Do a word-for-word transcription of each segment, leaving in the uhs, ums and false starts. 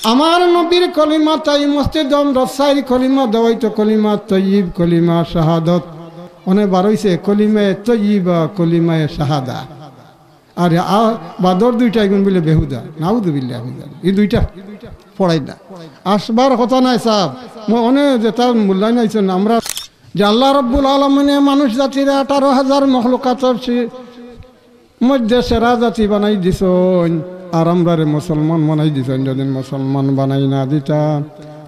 আমার নবীর কলিমা তাই মসজিদ আমরা চাইর কলিমা দেওয়াইতো, কলিমা তৈয়ব, কলিমা শাহাদত। অনে বারইছে কলিমায়ে তৈয়বা, কলিমায়ে শাহাদা। আর আ-, বাদর দুইটা ইগুন বলে বেহুদা, নাউজুবিল্লাহ মিন জালিক। এই দুইটা পড়াই না। আসবার কথা নাই সাহেব, মই অনে যেটা মূল্যায়ন আইছেন আমরা যে আল্লাহ রব্বুল আলমিনে মানুষ জাতিরে আঠারো হাজার মখলুকাতর সি-, মধ্যে সেরা জাতি বানাই দিছইন, আর আমরারে মুসলমান বানাই দিছইন। যদি মুসলমান বানাই না দিতা,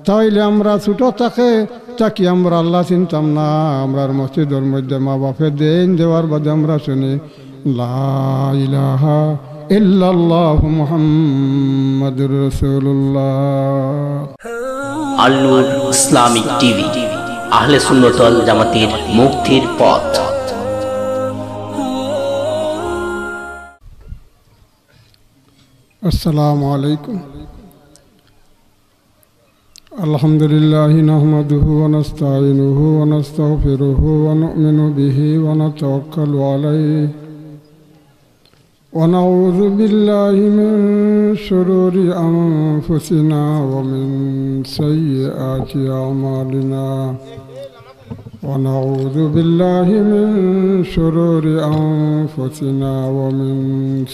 তাইলে আমরা ছোট থাকে থাকি আমরা আল্লাহ চিনতাম না। আমরার মসজিদর মধ্যে মা বাপে দেইন দেওয়ার বাদে আমরা শুনি, লা ইলাহা ইল্লাল্লাহু মুহাম্মাদুর রাসূলুল্লাহ। আল নূর ইসলামিক টিভি, আহলে সুন্নত ওয়াল জামাতের মুক্তির পথ। আসসালামু আলাইকুম। الحمد لله نحمده ونستعينه ونستغفره ونؤمن به ونتوكل عليه ونعوذ بالله من شرور أنفسنا ومن سيئات أعمالنا ونعوذ بالله من شرور أنفسنا ومن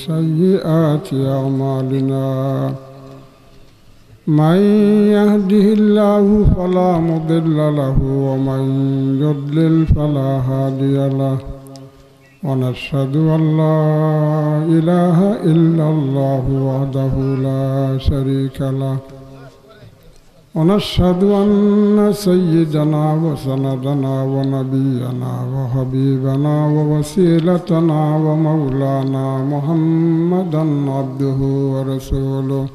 سيئات أعمالنا من يهده الله فلا مضل له ومن يضلل فلا هادي له ونشهد أن لا إله إلا الله وحده لا شريك له ونشهد أن سيدنا وسندنا ونبينا وحبيبنا ووسيلتنا ومولانا محمدا عبده ورسوله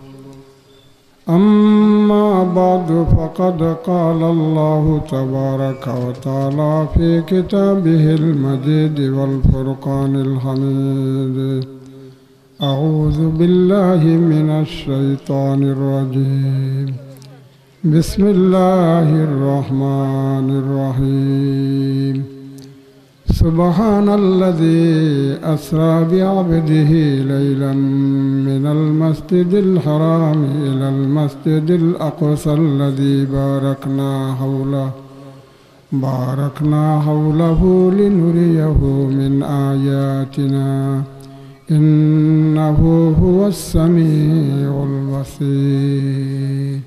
أما بعد فقد قال الله تبارك وتعالى في كتابه المجيد والفرقان الحميد أعوذ بالله من الشيطان الرجيم بسم الله الرحمن الرحيم سبحان الذي أسرى بعبده ليلا من المسجد الحرام إلى المسجد الأقصى الذي باركنا حوله باركنا حوله لنريه من آياتنا إنه هو السميع البصير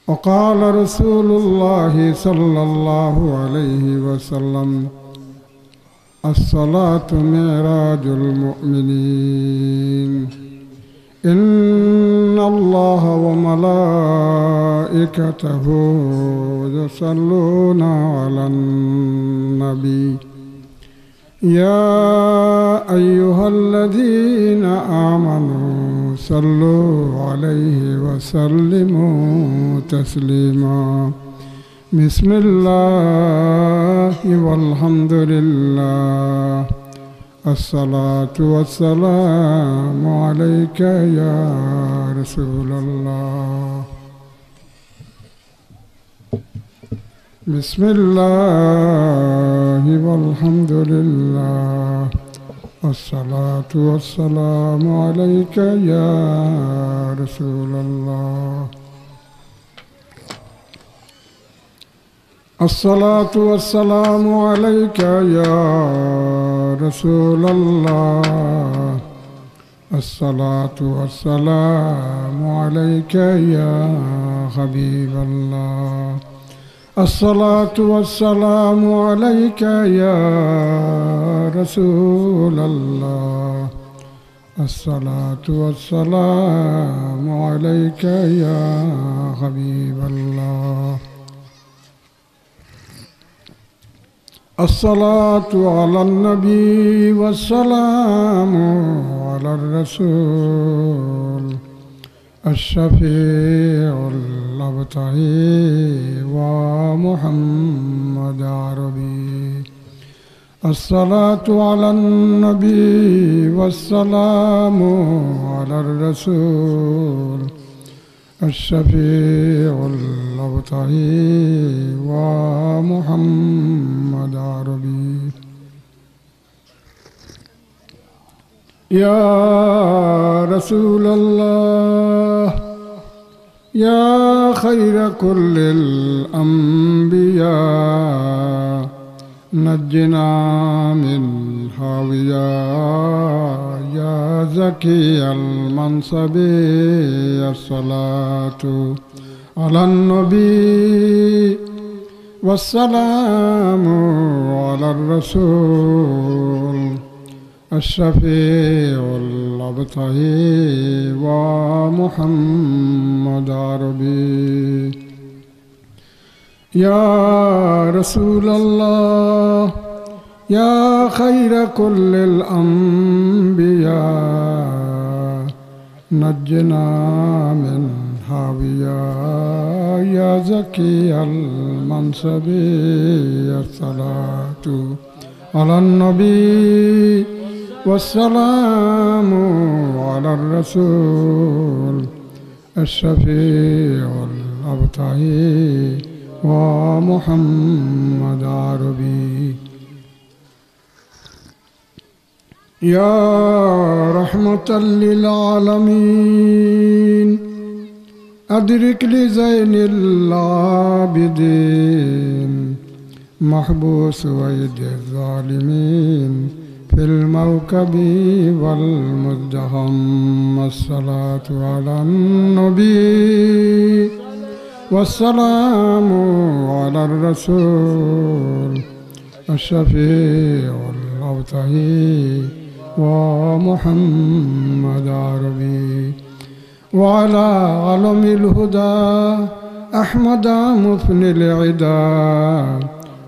وقال رسول الله صلى الله عليه وسلم الصلاة معراج المؤمنين إن الله وملائكته يصلون على النبي يا أيها الذين آمنوا صلوا عليه وسلموا تسليما بسم الله والحمد لله الصلاة والسلام عليك يا رسول الله بسم الله والحمد لله الصلاة والسلام عليك يا رسول الله الصلاة والسلام عليك يا رسول الله الصلاة والسلام عليك يا حبيب الله الصلاة والسلام عليك يا رسول الله الصلاة والسلام عليك يا حبيب الله الصلاة على النبي والسلام على الرسول الشفيع الأبطحي ومحمد عربي الصلاة على النبي والسلام على الرسول الشفيع الأبطحي ومحمد عربي يا رسول الله يا خير كل الأنبياء، نجنا من هاوية. يا زكي المنصب، الصلاة على النبي، والسلام على الرسول، الشفيع الأبطح ومحمد عربي. يا رسول الله، يا خير كل الأنبياء، نجنا من هاوية. يا زكي المنصب، الصلاة على النبي، والسلام على الرسول، الشفيع الأبطح ومحمد عربي. يا رحمة للعالمين، أدرك لزين العابدين محبوس أيدي الظالمين في الموكب والمزدحم. الصلاة على النبي، والسلام على الرسول، الشفيع الأبطح ومحمد عربي، وعلى علم الهدى أحمد مفني العدا،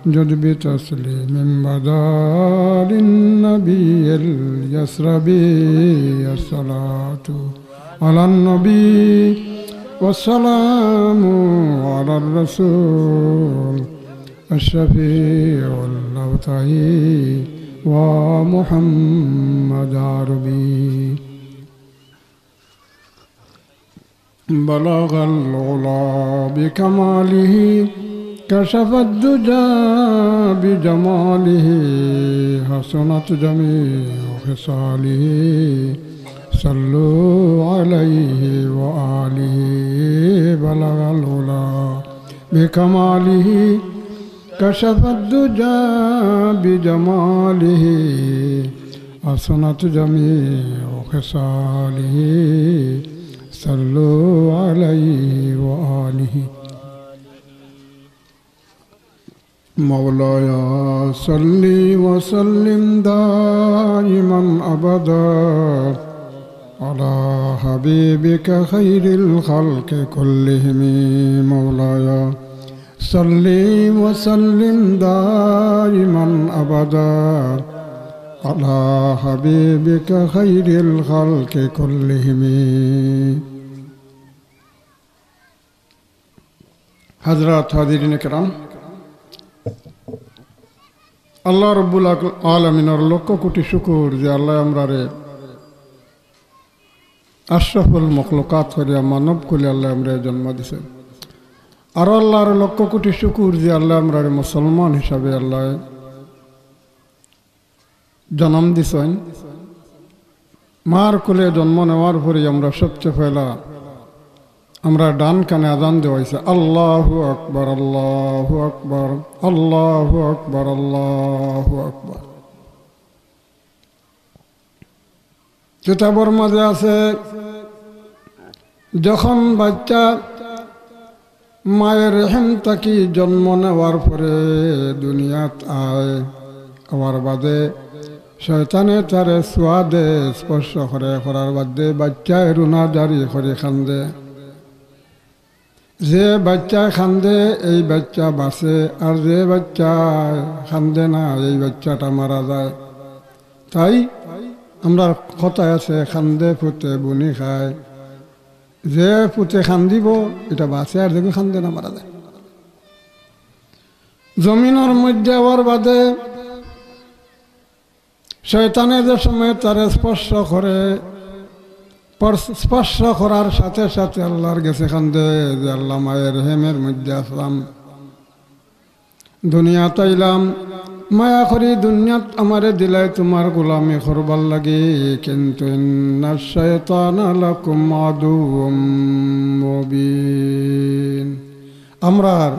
جد بتسليم بدا للنبي اليسربي. الصلاة على النبي، والسلام على الرسول، الشفيع الأبطح ومحمد عربي. بلغ العلا بكماله، كشف الدجى بجماله، حسنت جميع خصاله، صلوا عليه وآله. بلغ العلا بكماله، كشف الدجى بجماله، حسنت جميع خصاله، صلوا عليه وآله. مولاي صل وسلم دائما أبدا على حبيبك خير الخلق كلهم. مولاي صل وسلم دائما أبدا على حبيبك خير الخلق كلهم. হযরত হাজিরিনে কেরাম, আল্লাহ রব্বুল আক-, আলামিনর লক্ষ কোটি শুকুর যে আল্লায় আমরারে আশরাফুল মখলুকাত করিয়া মানব কুলে আল্লায় আমরারে জন্ম দিছইন। আরো আল্লাহর লক্ষ কোটি শুকুর যে আল্লায় আমরারে মুসলমান হিসাবে আল্লায় জনম দিছইন। মার কোলে জন্ম নেওয়ার পরেই আমরা সবচেয়ে পয়লা আমরা ডান কানে আজান দেওয়া অইছে, "আল্লাহু আকবার, আল্লাহু আকবার, আল্লাহু আকবার, আল্লাহু আকবার।" কিতাবর মাঝে আছে, যখন বাচ্চা মায়ের রেহেম থাকি জন্ম নেওয়ার পরে দুনিয়াত আয়, আওয়ার বাদে শয়তানে তারে ছোঁয়া দে, স্পর্শ করে, করার বাদে বাচ্চায় রুনা জারি করি কান্দে। যে বাচ্চায় কান্দে, এই বাচ্চা বাঁচে, আর যে বাচ্চায় কান্দে না, এই বাচ্চাটা মারা যায়। তাই আমরার কথায় আছে, "কান্দে পুতে বুনি খায়।" যে পুতে কান্দিবো, ইটা বাঁচে, আর যেগু কান্দে না, মারা যায়। জমিনর মধ্যে আওয়ার বাদে শয়তানে যে সময় তারে স্পর্শ করে, পর-, স্পর্শ করার সাথে সাথে আল্লাহর গেছে কান্দে যে, "আল্লাহ, মায়ের রেহেমের মধ্যে আছলাম, দুনিয়াত আইলাম, মায়া করি দুনিয়াত আমারে দিলায় তুমার গোলামি করবার লাগি, কিন্তু ইন্নাশ শাইতানা লাকুম আদুউম মুবিন।" আমরার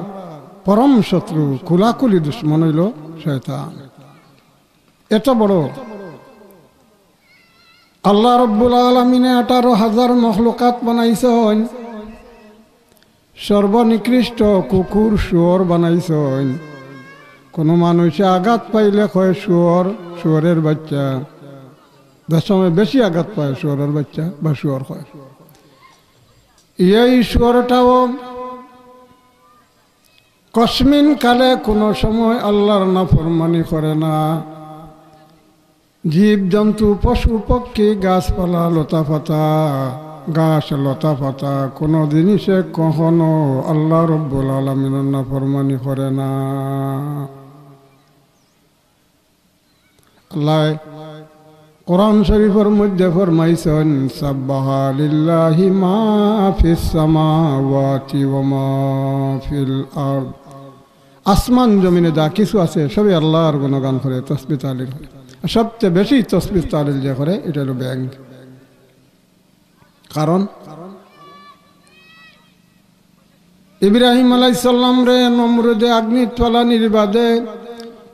পরম শত্রু, কুলাকুলি দুশমন অইলো শয়তান। এত বড় আল্লাহ রব্বুল আলামিনে আঠারো হাজার মখলুকাত বানাইছইন, সর্বনিকৃষ্ট কুকুর শুয়োর বানাইছইন। কোনো মানুষে আঘাত পাইলে কয় শুয়োর, শুয়োরের বাচ্চা। যে সময় বেশি আঘাত পায় শুয়োরের বাচ্চা বা শুয়োর কয়। এই শুয়োরটাও কসমিন কালে কোনো সময় আল্লাহর নাফরমানি করে না। জীবজন্তু, পশু পক্ষী, গাছপালা, লতাপাতা, ঘাস লতাপাতা, কোনো জিনিসে কখনো আল্লাহ রব্বুল আলামিনের নাফরমানি করে না। আল্লাহ কোরআন শরীফের মধ্যে ফরমাইছইন, "সাব্বাহা লিল্লাহি মা ফিস সামাওয়াতি ওয়া মা ফিল আরদ।" আসমান জমিনে যা কিছু আছে, সবই আল্লাহর গুণগান করে, তসবিহ তাহলিল করে। আর সবচেয়ে বেশি তসবিহ তাহলিল যে করে, এটা হলো ব্যাঙ। কারণ ইব্রাহিম আলাইহিস সালামরে নমরুদে আগ্নিত ফালানির বাদে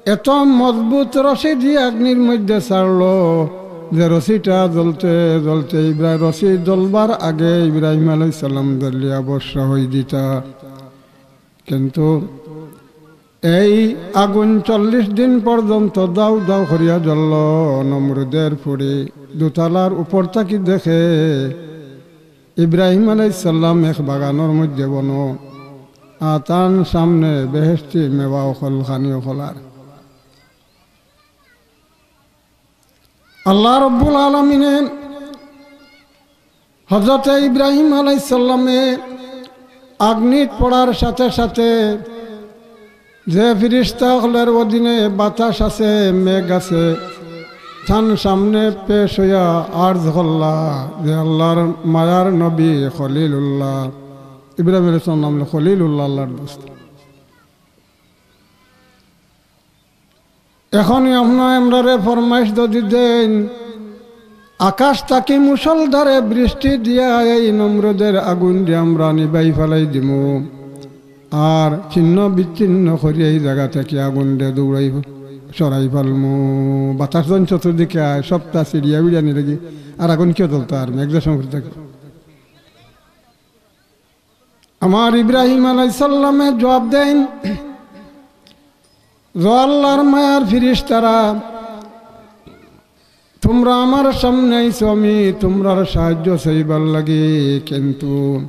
এত মজবুত রশি দিয়া আগ্নির মধ্যে ছাড়লো যে রশিটা জ্বলতে জ্বলতে ইব্রাহিম, রশি জ্বলবার আগে ইব্রাহিম আলাইহিস সালাম জ্বলিয়া ভস্ম হই দিতা। কিন্তু এই আগুন চল্লিশ দিন পর্যন্ত দাউ দাউ করিয়া জ্বলল। নমরুদের ফুড়ি দুতলার উপর থাকি দেখে ইব্রাহিম আলাইহিস সালাম এক বাগানর মধ্যে বনো, আর তান সামনে বেহেশতি মেওয়া অকল, খানি অকল আর আল্লাহ রব্বুল আলামিনে হযরতে ইব্রাহিম আলাইহিস সালামে আগ্নিত পড়ার সাথে সাথে যে ফিরিস্তা অকলর অধীনে বাতাস আছে, মেঘ আছে, তান সামনে পেশ হইয়া আরজ করলা যে আল্লাহর মায়ার নবী খলিলুল্লাহ, ইব্রাহিম আলাইহিস সালাম নাম হলো খলিলুল্লাহ, আল্লাহর দোস্ত। এখন আপনারা আমরারে ফরমাইশ যদি দেন, আকাশ থাকি মুষলধারে বৃষ্টি দিয়া এই নমরুদের আগুন দিয়া আমরা নিবাই ফালাই দিমু, আর ছিন্ন বিচ্ছিন্ন করি এই জাগা থাকি আগুন দে দৌড়াই সরাই ফালমু। বাতাস যখন চতুর্দিকে আয়, সবটা ছিড়িয়া বিড়িয়া নিলেগি, আর আগুন কিয় জ্বলতো? আর মেঘ যে সময় থাকে। আমার ইব্রাহিম আলাইহিস সালামে জবাব দেন, "ও আল্লাহর মায়ার ফিরিস্তারা, তোমরা আমার সামনে আইছো, আমি তোমরার সাহায্য চাইবার লাগি, কিন্তু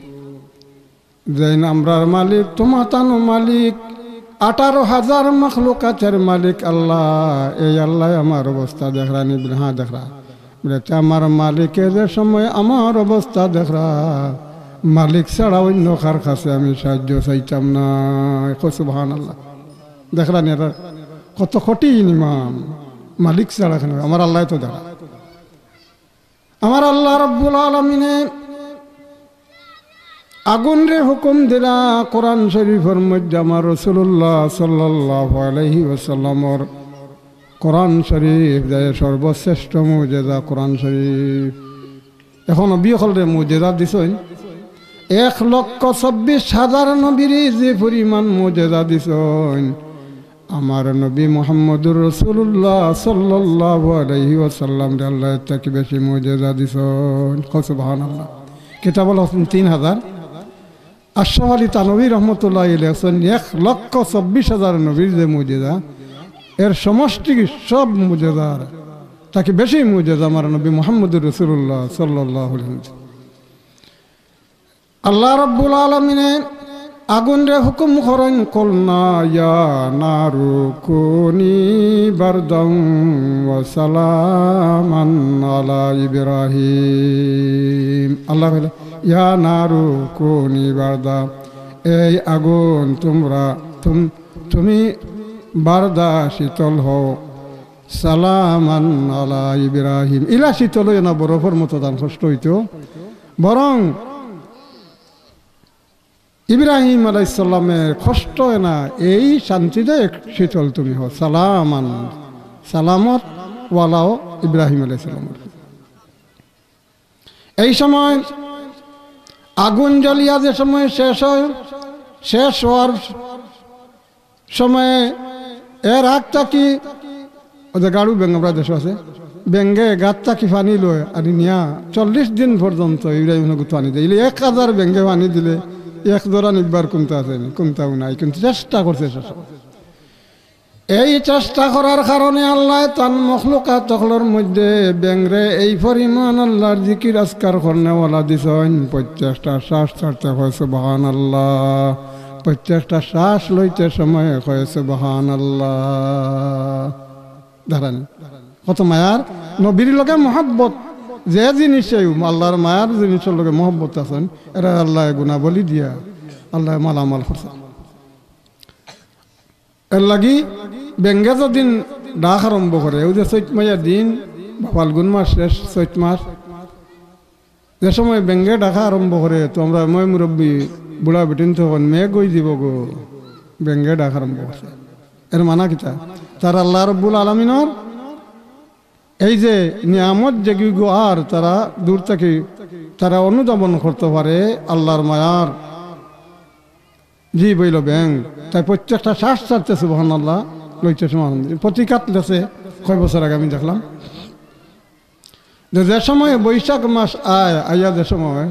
যেইন আমরার মালিক, তোমাতানো মালিক, আঠারো হাজার মখলুকাতের মালিক আল্লাহ, এই আল্লাহ আমার অবস্থা দেখরা নি?" বলে, "হ্যাঁ, দেখরা।" বলে, "তে আমার মালিকে যে সময় আমার অবস্থা দেখরা, মালিক ছাড়া অন্য কার কাছে আমি সাহায্য চাইতাম না।" কও সুবহানাল্লাহ। দেখরা নি এরা কত কঠিন ইমান, মালিক ছাড়া কেন? আমার আল্লাহ তো দেখরা। আমার আল্লাহ রব্বুল আলামিনে আগুনরে হুকুম দিলা। কোরআন শরীফর মধ্যে আমার রাসূলুল্লাহ সাল্লাল্লাহু আলাইহি ওয়াসাল্লামর কোরআন শরীফ যে সর্বশ্রেষ্ঠ মুজেজা কোরআন শরীফ। এখন নবী অকলরে মুজেজা দিছইন, এক লক্ষ চব্বিশ হাজার নবীরে যে পরিমাণ মুজেজা দিছইন, আমার নবী মুহাম্মদুর রাসূলুল্লাহ সাল্লাল্লাহু আলাইহি ওয়াসাল্লামরে আল্লাহ এর থাকি বেশি মুজেজা দিছইন। কও সুবহানাল্লাহ। কিতাবুল হোসেন তিন হাজার। আশরাফ আলী থানভী রহমতুল্লাহ আলাইহি লেখছেন, এক লক্ষ চব্বিশ হাজার নবীর যে মুজেজা, এর সমষ্টি সব মুজেজার থাকি বেশি মুজেজা আমার নবী মুহাম্মদুর রাসূলুল্লাহ সাল্লাল্লাহু আলাইহি ওয়াসাল্লাম। আল্লাহ রাব্বুল আলামিনে আগুনরে হুকুম করইন, "কুলনা ইয়া নারু কুনি বারদান ওয়া সালামান আলা ইব্রাহিম।" আল্লাহ বলে, "ইয়া নারু কুনি বারদা, এই আগুন তোমরা, তুম-, তুমি বারদা শীতল হও, সালামান আলা ইব্রাহিম।" ইলা শীতল হইও না, বরফর মতো দান কষ্ট হইতো, বরং ইব্রাহিম আলাইহিস সালামের কষ্ট হয় না, এই শান্তিদায়ক শীতল তুমি হও। সালামান, সালামত ওয়ালাও ইব্রাহিম আলাইহিস সালামের। এই সময় আগুন জ্বলিয়া যে সময় শেষ হয়, শেষ হওয়ার সময়ে এর আগ থাকি, ওই যে গাড়ু ব্যাঙ আমরা দেশো আছে, ব্যাঙে গাত থাকি পানি লয় আর নিয়া চল্লিশ দিন পর্যন্ত ইব্রাহিম নবীরে পানি দেয়। ইলে এক হাজার ব্যাঙে পানি দিলে এক জোড়া নিবার কুন্তা আছে নি, কুন্তাও নাই, কিন্তু চেষ্টা করছে শেষ। এই চেষ্টা করার কারণে আল্লায় তান মখলুকাত অকলর মধ্যে ব্যাঙরে এই পরিমাণ আল্লাহর জিকির আজকার করনেওয়ালা দিছইন, প্রত্যেকটা শ্বাস ছাড়তে কয় সুবহানাল্লাহ, প্রত্যেকটা শ্বাস লইতে সময় কয় সুবহানাল্লাহ। দেখরা নি? কত মায়ার, নবীর লগে মহব্বত, যে জিনিসে আল্লাহর মায়ার জিনিসর লগে মহব্বত আছইন, এরা আল্লায় গুণাবলী দিয়া আল্লায় মালামাল করছইন। এর লাগি ব্যাঙে যদিন ডাক আরম্ভ করে, ওই যে চৈত মাইয়া দিন বা ফাল্গুন মাস শেষ চৈত মাস, যে সময় ব্যাঙে ডাকা আরম্ভ করে, তো আমরা ময় মুরব্বী বুড়া বেটিন তখন মেঘ অই দিব গো, ব্যাঙে ডাক আরম্ভ করছে। এর মানা কিতা? তারা আল্লাহ রব্বুল আলামিনর এই যে নিয়ামত যেগিগু আর তারা দূর থাকি তারা অনুধাবন করতে পারে আল্লাহর মায়ার। জি বইল ব্যাঙ, তাই প্রত্যেকটা শ্বাস ছাড়তে সুবহানাল্লাহ লইতে সময় প্রতিকাত লেছে। কয় বছর আগে আমি দেখলাম যে, যে সময় বৈশাখ মাস আয়, আইয়া যে সময়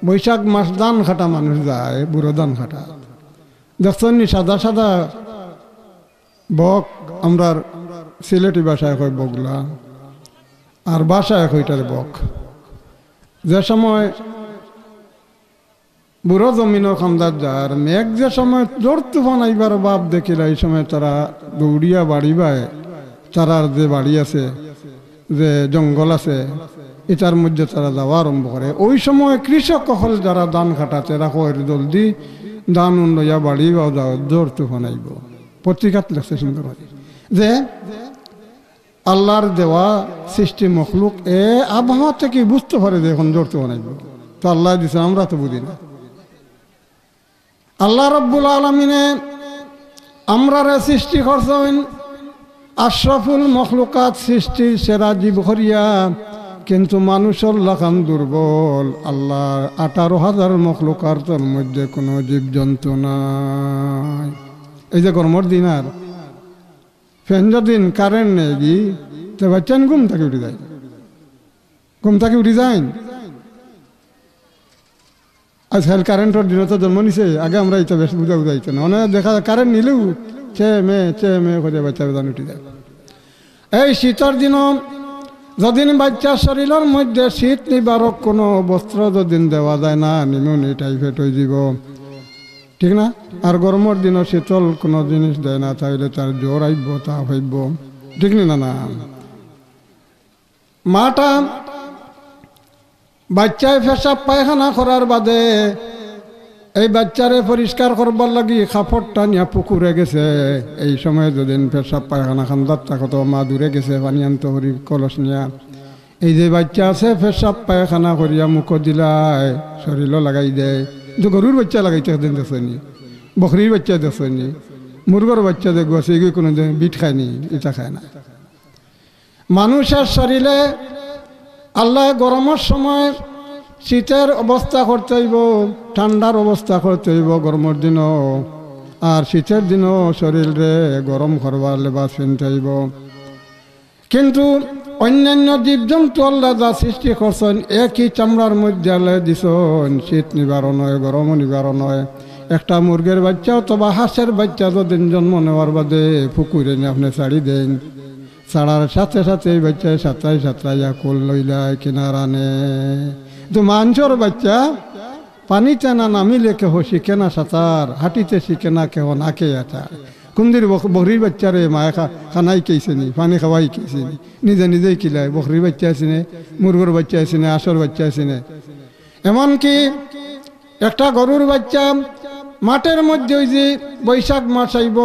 বৈশাখ মাস ধান কাটা মানুষ যায়, বুড়ো ধান কাটা, দেখছইন নি সাদা সাদা বক, আমরার সিলেটি ভাষায় কয় বগলা, আর ভাষায় কইটারে বক। যে সময় বুড়ো জমিনর কান্দাত যার, মেঘ যে সময় জোর তুফান আইবার ভাব দেখিলা, এই সময় তারা দৌড়িয়া বাড়ি বায়, তারার যে বাড়ি আছে, যে জঙ্গল আছে, ইটার মধ্যে তারা যাওয়া আরম্ভ করে। ওই সময় কৃষক অকল যারা ধান কাটাত, এরা কয়, "জলদি ধান উন লইয়া বাড়ি বাও যাও, জোর তুফান আইব।" পত্রিকাত লেখছে সুন্দর করে যে আল্লাহর দেওয়া সৃষ্টি মখলুক এ আবহাওয়া থাকি বুঝতে পারে যে এখন জোর তুফান আইব। তো আল্লায় দিছে, আমরা তো বুঝি না। আল্লাহ রব্বুল আলামিনে আমরারে সৃষ্টি করছইন আশরাফুল মখলুকাত, সৃষ্টির সেরা জীব করিয়া, কিন্তু মানুষর লাখান দুর্বল। আল্লাহর আঠারো হাজার মখলুকাতর মধ্যে কোনো জীবজন্তু নাই। এই যে গরমর দিন আর ফ্যান যদিন কারেন্ট নেই গি, তে বাচ্চাইন ঘুম থাকি উঠি যায়, ঘুম থাকি উঠি যাইন। আজকাল কারেন্টর দিনে তো জন্ম নিছে, আগে আমরা ইতা বেশ বুঝা বুঝা ইতা না। অনেক দেখা যায় কারেন্ট নিলেও চে মে, চে মে করে বাচ্চা বেদান উঠি যায়। এই শীতর দিনও যদিন বাচ্চার শরীরর মধ্যে শীত নিবারক কোনো বস্ত্র যদিন দেওয়া যায় না, নিমোনিয়া টাইফয়েড অই যিব, ঠিক না? আর গরমর দিনও শীতল কোনো জিনিস দেয় না, তাইলে তার জ্বর আইব, তাপ আইব, ঠিক নি না? না, মাটা বাচ্চায় পেশাব পায়খানা করার বাদে এই বাচ্চারে পরিষ্কার করবার লাগি কাপড়টা নিয়া পুকুরে গেছে। এই সময় যদিন পেশাব পায়খানা কান্দাত থাকতো, মা দূরে গেছে পানি আনতো করি কলস নিয়া। এই যে বাচ্চা আছে, পেশাব পায়খানা করিয়া মুখো দিলায়, শরীরও লাগাই দেয়। কিন্তু গরুর বাচ্চা লাগাইতে একদিন দেখছইন নি, বকরির বাচ্চা দেখছইন নি, মুরগর বাচ্চা দেখবো আছে, এগুলো কোনো দিন বিট খায়নি, ইটা খায় না। মানুষর শরীরে আল্লায় গরমর সময় শীতর অবস্থা করতে অইব, ঠান্ডার অবস্থা করতে অইব গরমর দিনও, আর শীতর দিনও শরীররে গরম করবার লেবাস পিনতে অইব। কিন্তু অইন্যান্য জীবজন্তু আল্লায় যা সৃষ্টি করছইন, একই চামড়ার মধ্যে আল্লায় দিছইন, শীত নিবারণ অয়, গরম নিবারণ অয়। একটা মুরগের বাচ্চা অথবা হাঁসের বাচ্চা যদিন জন্ম নেওয়ার বাদে পুকুরে নিয়া আপনে ছাড়ি দেইন, ছাড়ার সাথে সাথে এই বাচ্চায় সাঁতরাই সাঁতরাইয়া কুল লইলায় কিনারা নে। তো মানষর বাচ্চা পানিতে না নামিলে কেহ শিখে না সাঁতার, হাঁটিতে শিখে না কেহ নাকে আছাড়। কুন্দির বক-, বকরির বাচ্চারে মায়ে খা-, খানা হিকাইছে নি, পানি খাওয়া হিকাইছে নি, নিজে নিজেই কিলায়। বকরির বাচ্চা আছে নে, মুরগর বাচ্চা আছে নে, হাঁসর বাচ্চা আছে নে। এমনকি একটা গরুর বাচ্চা মাঠের মধ্যে ওই যে বৈশাখ মাস আইব,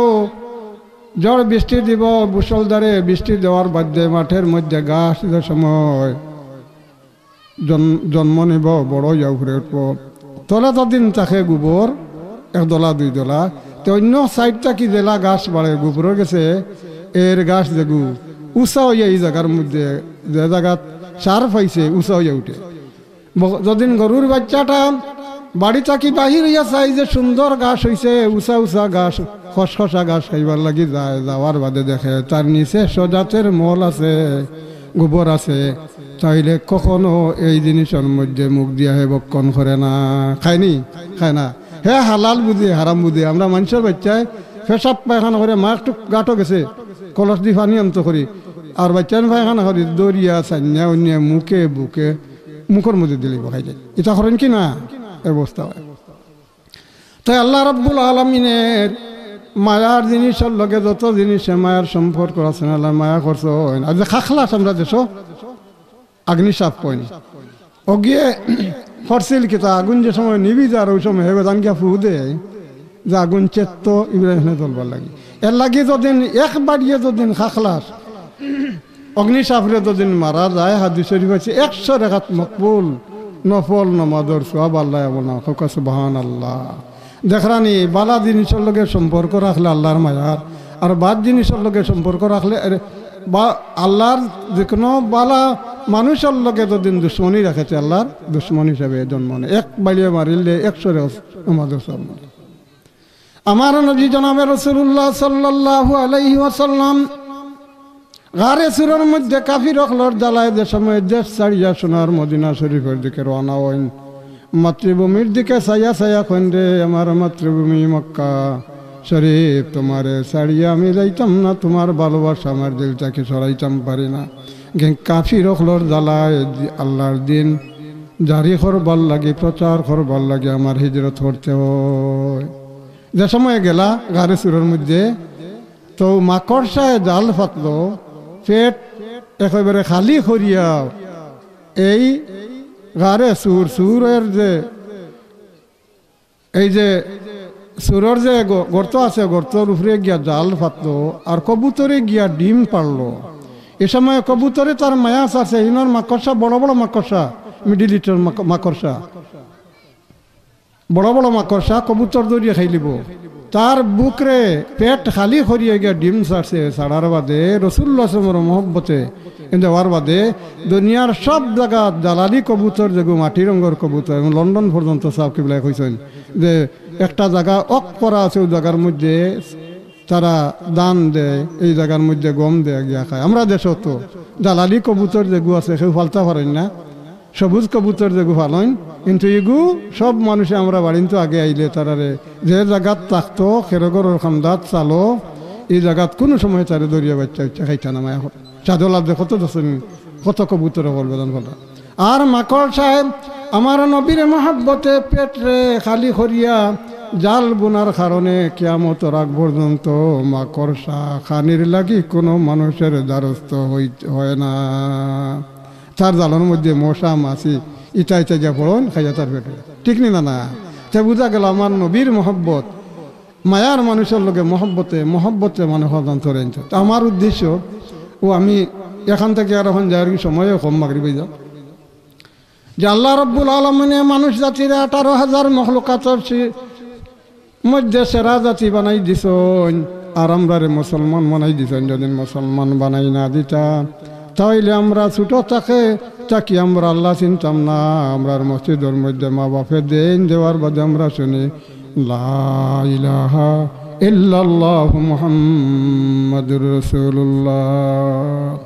ঝড় বৃষ্টি দিব, মুষলধারে বৃষ্টি দেওয়ার বাদে মাঠের মধ্যে ঘাস যে সময় জন-, জন্ম নিব, বড় ইয়া উপরে উঠব, তলে তো দিন থাকে গোবর, এক দলা দুই দলা, তো অন্য সাইড থাকি যেলা ঘাস বাড়ে গোবরর গেছে, এর ঘাস যেগু উঁচা হইয়া এই জায়গার মধ্যে, যে জায়গাত সার পাইছে, উঁচা হইয়া উঠে। ব-, যদিন গরুর বাচ্চাটা বাড়ি থাকি বাহির অইয়া চাই যে সুন্দর ঘাস অইছে, উচা উচা ঘাস, খসখসা ঘাস খাইবার লাগি যায়। যাওয়ার বাদে দেখে তার নিচে সজাতের মল আছে, গোবর আছে। তাইলে কখনো এই জিনিসর মধ্যে মুখ দিয়া হে ভক্ষণ করে না। খায়নি? খায় না। হে হালাল বুঝে, হারাম বুঝে। আমরা মানষর বাইচ্চায় পেশাব পায়খানা করে, মা একটু গাটো গেছে, কলস দি পানি আনতো করি, আর বাইচ্চায় পায়খানা করি, দরিয়া, চাইন্না, অন্য মুখে, বুকে, মুখর মধ্যে দিলে খাই যায়। ইতা করেন কি না? অবস্থা অয়। তাই আল্লাহ রাব্বুল আলামিনের মায়ার জিনিসর লগে যত জিনিসে মায়ার সম্পর্ক আছে না, আল্লাহ মায়া করছইন। আর যে খাখলাস আমরা দেশো আগ্নি সাপ কইন, অগিয়ে করছিল কিতা, আগুন যে সময় নিবি যার, ওই সময় হেবে দান গিয়া ফু দে, যে আগুন চেত্ত ইব্রাহিমে জ্বলবার লাগি। এর লাগি যদিন এক বাড়িয়ে যদিন খাখলাস অগ্নি সাপরে যদিন মারা যায়, হাদিস শরীফ আছে, একশো রেকাত মকবুল নফল নমাজর সওয়াব আল্লাহ আমল নামা। কউক্কা সুবহানাল্লাহ। দেখরানি, বালা জিনিসর লগে সম্পর্ক রাখলে আল্লাহর মায়ার, আর বাদ জিনিসর লগে সম্পর্ক রাখলে, এর বা-, আল্লাহর যে কোনো বালা মানুষর লগে যদিন দুশমনি রাখে, তে আল্লাহর দুশমন হিসাবে জন্ম নেয়। এক বাড়িয়ে মারিলে একশো রেকাত নমাজর সওয়াব। আমার নবী জনাবে রাসূলুল্লাহ সাল্লাল্লাহু আলাইহি ওয়াসাল্লাম গারে সুরর মধ্যে কাফির অকলর জ্বালায় যে সময় দেশ ছাড়িয়া সোনার মদিনা শরীফর দিকে রওনা অইন, মাতৃভূমির দিকে চাইয়া চাইয়া কইন, "রে আমার মাতৃভূমি মক্কা শরীফ, তোমারে ছাড়িয়া আমি যাইতাম না, তোমার ভালোবাসা আমার দিল থাকি সরাইতাম পারি না।" কিন্তু কাফির অকলর জ্বালায় দি-, আল্লাহর দিন জারি করবার লাগি, প্রচার করবার লাগি আমার হিজরত করতে অয়। যে সময় গেলা গারে সুরর মধ্যে, তো মাকড়সায় জাল পাতলো, পেট একেবারে খালি করিয়া এই গারে সুর, সুরর যে, এই যে সুরর যে গ-, গর্ত আছে, গর্তর উপরে গিয়া জাল পাতলো, আর কবুতরে গিয়া ডিম পাড়লো। এ সময় কবুতরে তার মায়া আছে, হিনর মাকড়সা, বড় বড় মাকড়সা, মিডল ইস্টর মাক-, মাকড়সা, বড় বড় মাকড়সা কবুতর ধরিয়া খাইলিব। তার বুকরে পেট খালি করিয়া গিয়া ডিম ছাড়ছে, ছাড়ার বাদে রসুল্লাহ সাল্লাল্লাহু আলাইহি ওয়াসাল্লামর মহব্বতে দেওয়ার বাদে দুনিয়ার সব জাগাত জালালি কবুতর যেগু, মাটি রঙর কবুতর, এবং লন্ডন পর্যন্ত সাব কিবলায় কইছইন যে একটা জাগা অক করা আছে, ওই জাগার মধ্যে তারা ধান দেয়, এই জাগার মধ্যে গম দেয়, গিয়া খায়। আমরা দেশো তো জালালি কবুতর যেগু আছে, কেউ ফালতা পারইন না, সবুজ কবুতর যেগু ফালইন, কিন্তু ইগু সব মানুষে আমরা বাড়িন তো আগে আইলে তারারে যে জাগাত থাকতো, খেরো ঘরর কান্দাত চালো, এই জাগাত কুনু সময় তারে ধরিয়া বাচ্চা উচ্চা খাইতা না, মায়া করে। চাদর লাভ দেখো তো দশ দিন, কত কবুতর অকল বেদন ফলা। আর মাকড়সায় আমার নবীর মহব্বতে পেটরে খালি করিয়া জাল বুনার কারণে কিয়ামতর আগ পর্যন্ত মাকড়সা খানির লাগি কুনু মানুষের দ্বারস্থ হই-, হয় না। তার জালর মধ্যে মশা, মাছি, ইতা ইতা গিয়া পড়ইন, খাইয়া তার পেটে। ঠিক নি না, না? তে বুঝা গেল আমার নবীর মহব্বত, মায়ার মানুষর লগে মহব্বতে, মহব্বতে মানে হদান ধরে আনছে। তো আমার উদ্দেশ্য, ও আমি এখান থেকে আর এখন যাওয়ার কি সময়ও কম, মাগরিব অইয়া যার, যে আল্লাহ রব্বুল আলমিনে মানুষ জাতিরে আঠারো হাজার মখলুকাতর সি-, মধ্যে সেরা জাতি বানাই দিছইন, আর আমরারে মুসলমান বানাই দিছইন। যদি মুসলমান বানাই না দিতা, তাইলে আমরা ছোট থাকে থাকি আমরা আল্লাহ চিনতাম না। আমরার মসজিদর মধ্যে মা বাপে দেইন দেওয়ার বাদে আমরা শুনি, "লা ইলাহা ইল্লাল্লাহু মুহাম্মাদুর রাসূলুল্লাহ।"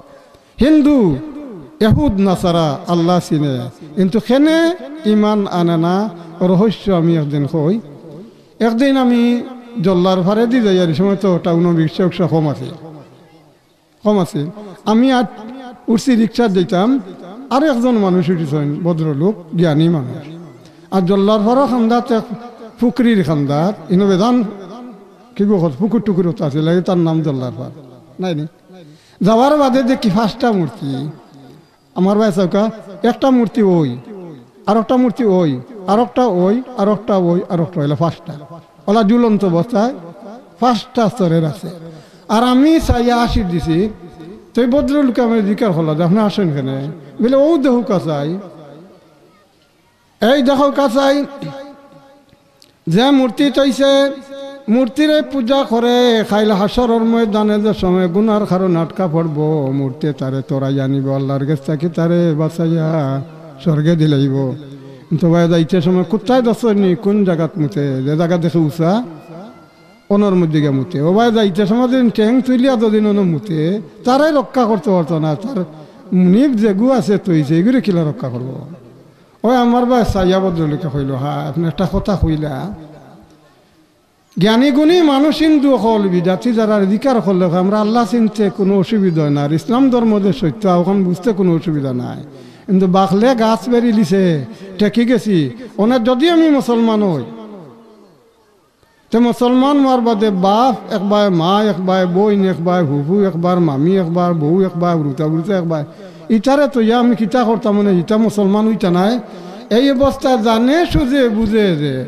হিন্দু, এহুদ, নাসারা আল্লাহ চিনে, কিন্তু কেনে ইমান আনে না, রহস্য আমি একদিন কই। একদিন আমি জল্লার ফারেদি যাইয়ার, এই সময় তো টাউনো রিক্সা উক্সা কম আছে, কম আছে। আমি আর উঠছি রিক্সাত যাইতাম, আর একজন মানুষ উঠিছইন, ভদ্রলোক, জ্ঞানী মানুষ। আর জল্লার ফারর কান্দাত এক পুকুরির কান্দাত, ইনো বেদান কি গো, পুকুর টুকুর হতা আছে, লাগে তার নাম জল্লার ফার, নাই নি? যাওয়ার বাদে দেখি পাঁচটা মূর্তি। আমার ভাই চাউক্কা, একটা মূর্তি ওই, আর একটা মূর্তি ওই, আর একটা ওই, আর একটা ওই, আর একটা ওই, অলা পাঁচটা। অলা ঝুলন্ত অবস্থায় পাঁচটা স্তরে রাখছে। আর আমি চাইয়া আশীর দিছি, তো এই ভদ্রলোকে আমারে জিকার করলা যে, "আপনে আছেন কেনে?" বলে, "ও দেখউক্কা চাই।" এই দেখউক্কা চাই, যে মূর্তি থইছে, মূর্তিরে পূজা করে, কাইল হাশরর ময়দানে যে সময় গুনার কারণে আটকা পড়বো, মূর্তি তারে তোরাইয়া নিবো, আল্লাহর গেছ থাকি তারে বাঁচাইয়া স্বর্গে দিলাইবো। তো ভাই যাইতে সময় কুত্তায় দছনি কোন জাগাত মুতে, যে জাগা দেখে উষা, অনর মধ্যে গিয়া মুতে। ও ভাই যাইতে সময় দিন ঠেং তুলিয়া যদি অনো মুতে, তারাই রক্ষা করতে পারতো না। তার নিপ যেগু আছে তৈছে, এগুরে কিলা রক্ষা করবো? ওই আমার ভাই সাইয়া ভদ্রলোকে কইল, "হ্যাঁ, আপনি একটা কথা কইলা।" জ্ঞানী গুণী মানুষ হিন্দু অকল বিদ্যার্থী যারা জিকার করলে কয়, "আমরা আল্লাহ চিনতে কোনো অসুবিধা হয় না, আর ইসলাম ধর্ম যে সত্য, ওখান বুঝতে কোনো অসুবিধা নাই।" কিন্তু বাকলে গাছ বেরিলিছে, ঠেকি গেছি। ওনার যদি আমি মুসলমান হই, তে মুসলমান হওয়ার বাদে বাপ একবার, মা একবার, বইন একবার, হুফু একবার, মামি একবার, বউ একবার, রুতা বুরুতা একবার, ইতারে তো ইয়া আমি কিতা করতাম, মানে ইতা মুসলমান হইতা নাই। এই অবস্থা জানে সুজে বুঝে যে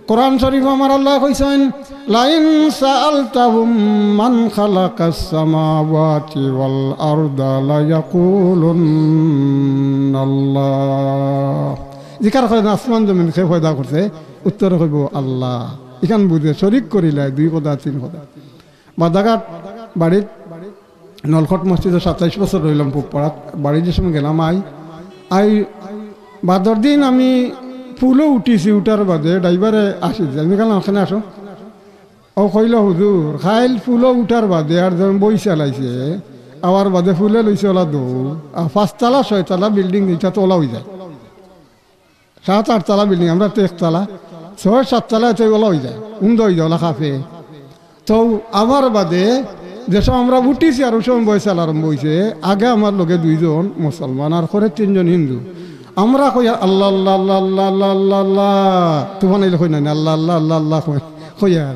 কোরআন শরীফ আমার আল্লাহ কইছেন, "লাইন সাআলতাহুম মান খালাকাস সামাওয়াতি ওয়াল আরদা লায়াকুলুন্নাল্লাহ।" জিকার করেন, "আসমান জমিন কে পয়দা করছে?" উত্তর কইব, "আল্লাহ।" ইখান বুঝে শরিক করিলায় দুই কথা, তিন কথা। বাদাঘাট বাড়িত নলকট মসজিদে সাতাইশ বছর রইলাম পুবপাড়াত। বাড়ি যে সময় গেলাম আই, আই বাদর দিন আমি পুলো উঠিছি, উঠার বাদে ড্রাইভারে আসি যে, আমি গেলাম, "ওখানে আসো।" ও কইল, "হুজুর, খাইল পুলো উঠার বাদে আর যখন বই চালাইছে, আওয়ার বাদে পুলে লইছে ওলা দৌ, আর পাঁচতলা ছয়তলা বিল্ডিং ইটা তো ওলা হয়ে যায়।" সাত আটতলা বিল্ডিং, আমরা তো একতলা, ছয় সাততলা এতে ওলা হয়ে যায়, উন্দা হয়ে যায়, ওলা খাফে। তো আমার বাদে যেসব আমরা উঠিছি আর ওই সময় বয়সাল আরম্ভ হয়েছে, আগে আমার লগে দুইজন মুসলমান আর করে তিনজন হিন্দু। আমরা কই, "আল্লাহ, আল্লাহ, আল্লাহ।" তুফান আইলে কই না, "আল্লাহ, আল্লাহ, আল্লাহ, আল্লাহ," কই, কই আর।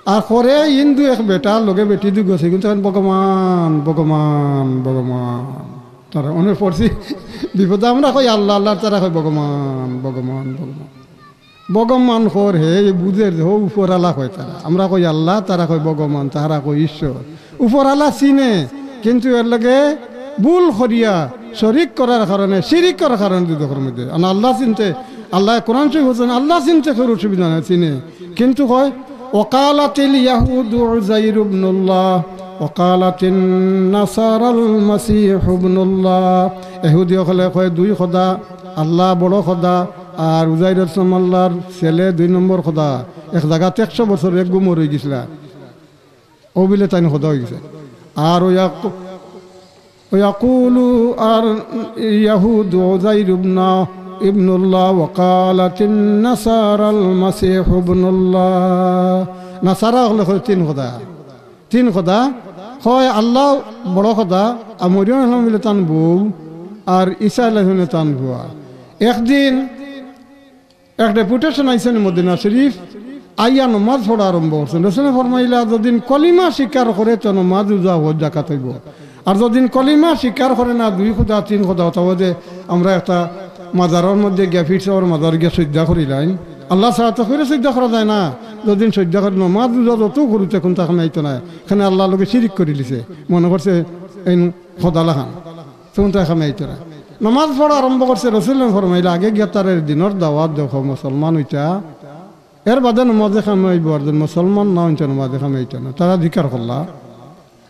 আর করে হিন্দু এক বেটা, লগে বেটি দুগো আছে, কিন্তু এখন ভগবান, ভগবান, ভগবান। তারা অনেক পড়ছি বিপদে, আমরা কই আল্লাহ, আল্লাহ, তারা কই ভগবান, ভগবান, ভগবান। ভগবান কর হে, এ বুঝের যে, হো, উপরালা কয় তারা। আমরা কই আল্লাহ, তারা কয় ভগবান, তারা কয় ঈশ্বর। উপরালা চিনে, কিন্তু এর লগে ভুল করিয়া শরিক করার কারণে, শিরিক করার কারণে দুজখর মধ্যে। আর আল্লাহ চিনতে, আল্লাহ কোরআন শরীফ বলছেন, আল্লাহ চিনতে কেউ অসুবিধা নাই, চিনে। কিন্তু কয়, "ওকালাতিল ইয়াহুদু উজাইর ইবনুল্লাহ, ওকালাতিন নাসারাল মাসিহ ইবনুল্লাহ।" ইহুদি অকলে কয় দুই খোদা, আল্লাহ বড় খোদা, আর উজাইর ইসলাম আল্লাহর ছেলে দুই নম্বর খোদা। এক জাগাত একশো বছর এক গুমর হয়ে গেছিলা, ও বিলে তাইন খোদা হয়ে গেছে। আর ওই এক ওয়াকুলু আর ইয়াহুদু উজাইর ইবনা, ইবনুল্লাহ, ওয়াকালাতিন নাসারাল মাসিহ ইবনুল্লাহ। নাসারা অকলে কয় তিন খোদা, তিন খোদা। কয় আল্লাহ বড় খোদা, আর মরিয়ম আলাইহিস সালাম তান বউ, আর ঈসা আলাইহিস সালাম তান ফুয়া। একদিন এক ডেপুটেশন আইছেন মদিনা শরীফ, আইয়া নমাজ পড়া আরম্ভ করছেন। রসুলে ফরমাইলা, "যদিন কলিমা স্বীকার করে তো নমাজ, রোজা, হজ, জাকাত হইব, আর যদিন কলিমা স্বীকার করে না, দুই খোদা, তিন খোদা, অথবা যে আমরা একটা মাজারর মধ্যে গিয়া, পীর সাহেবর মাজার গিয়া সইজদা করিলাই, আল্লাহ ছাড়া তো কেউরে সইজদা করা যায় না। যদিন সইজদা করে, নমাজ, রোজা যত করুতে কোনটা কামে আইতো না, এখানে আল্লাহর লগে শিরিক করিলিছে, মনে করছে এই খোদা লাখান।" তখন তো এখানে আইতো না। নমাজ পড়া আরম্ভ করছে, রসুল ফরমাইলা, "আগে গিয়া তারে দিনর দাওয়াত দেখো, মুসলমান হইতা, এর বাদে নমাজে কামে আইব, আর যদি মুসলমান না হইতা, নমাজে কামে আইতা না।" তারা জিকার করলা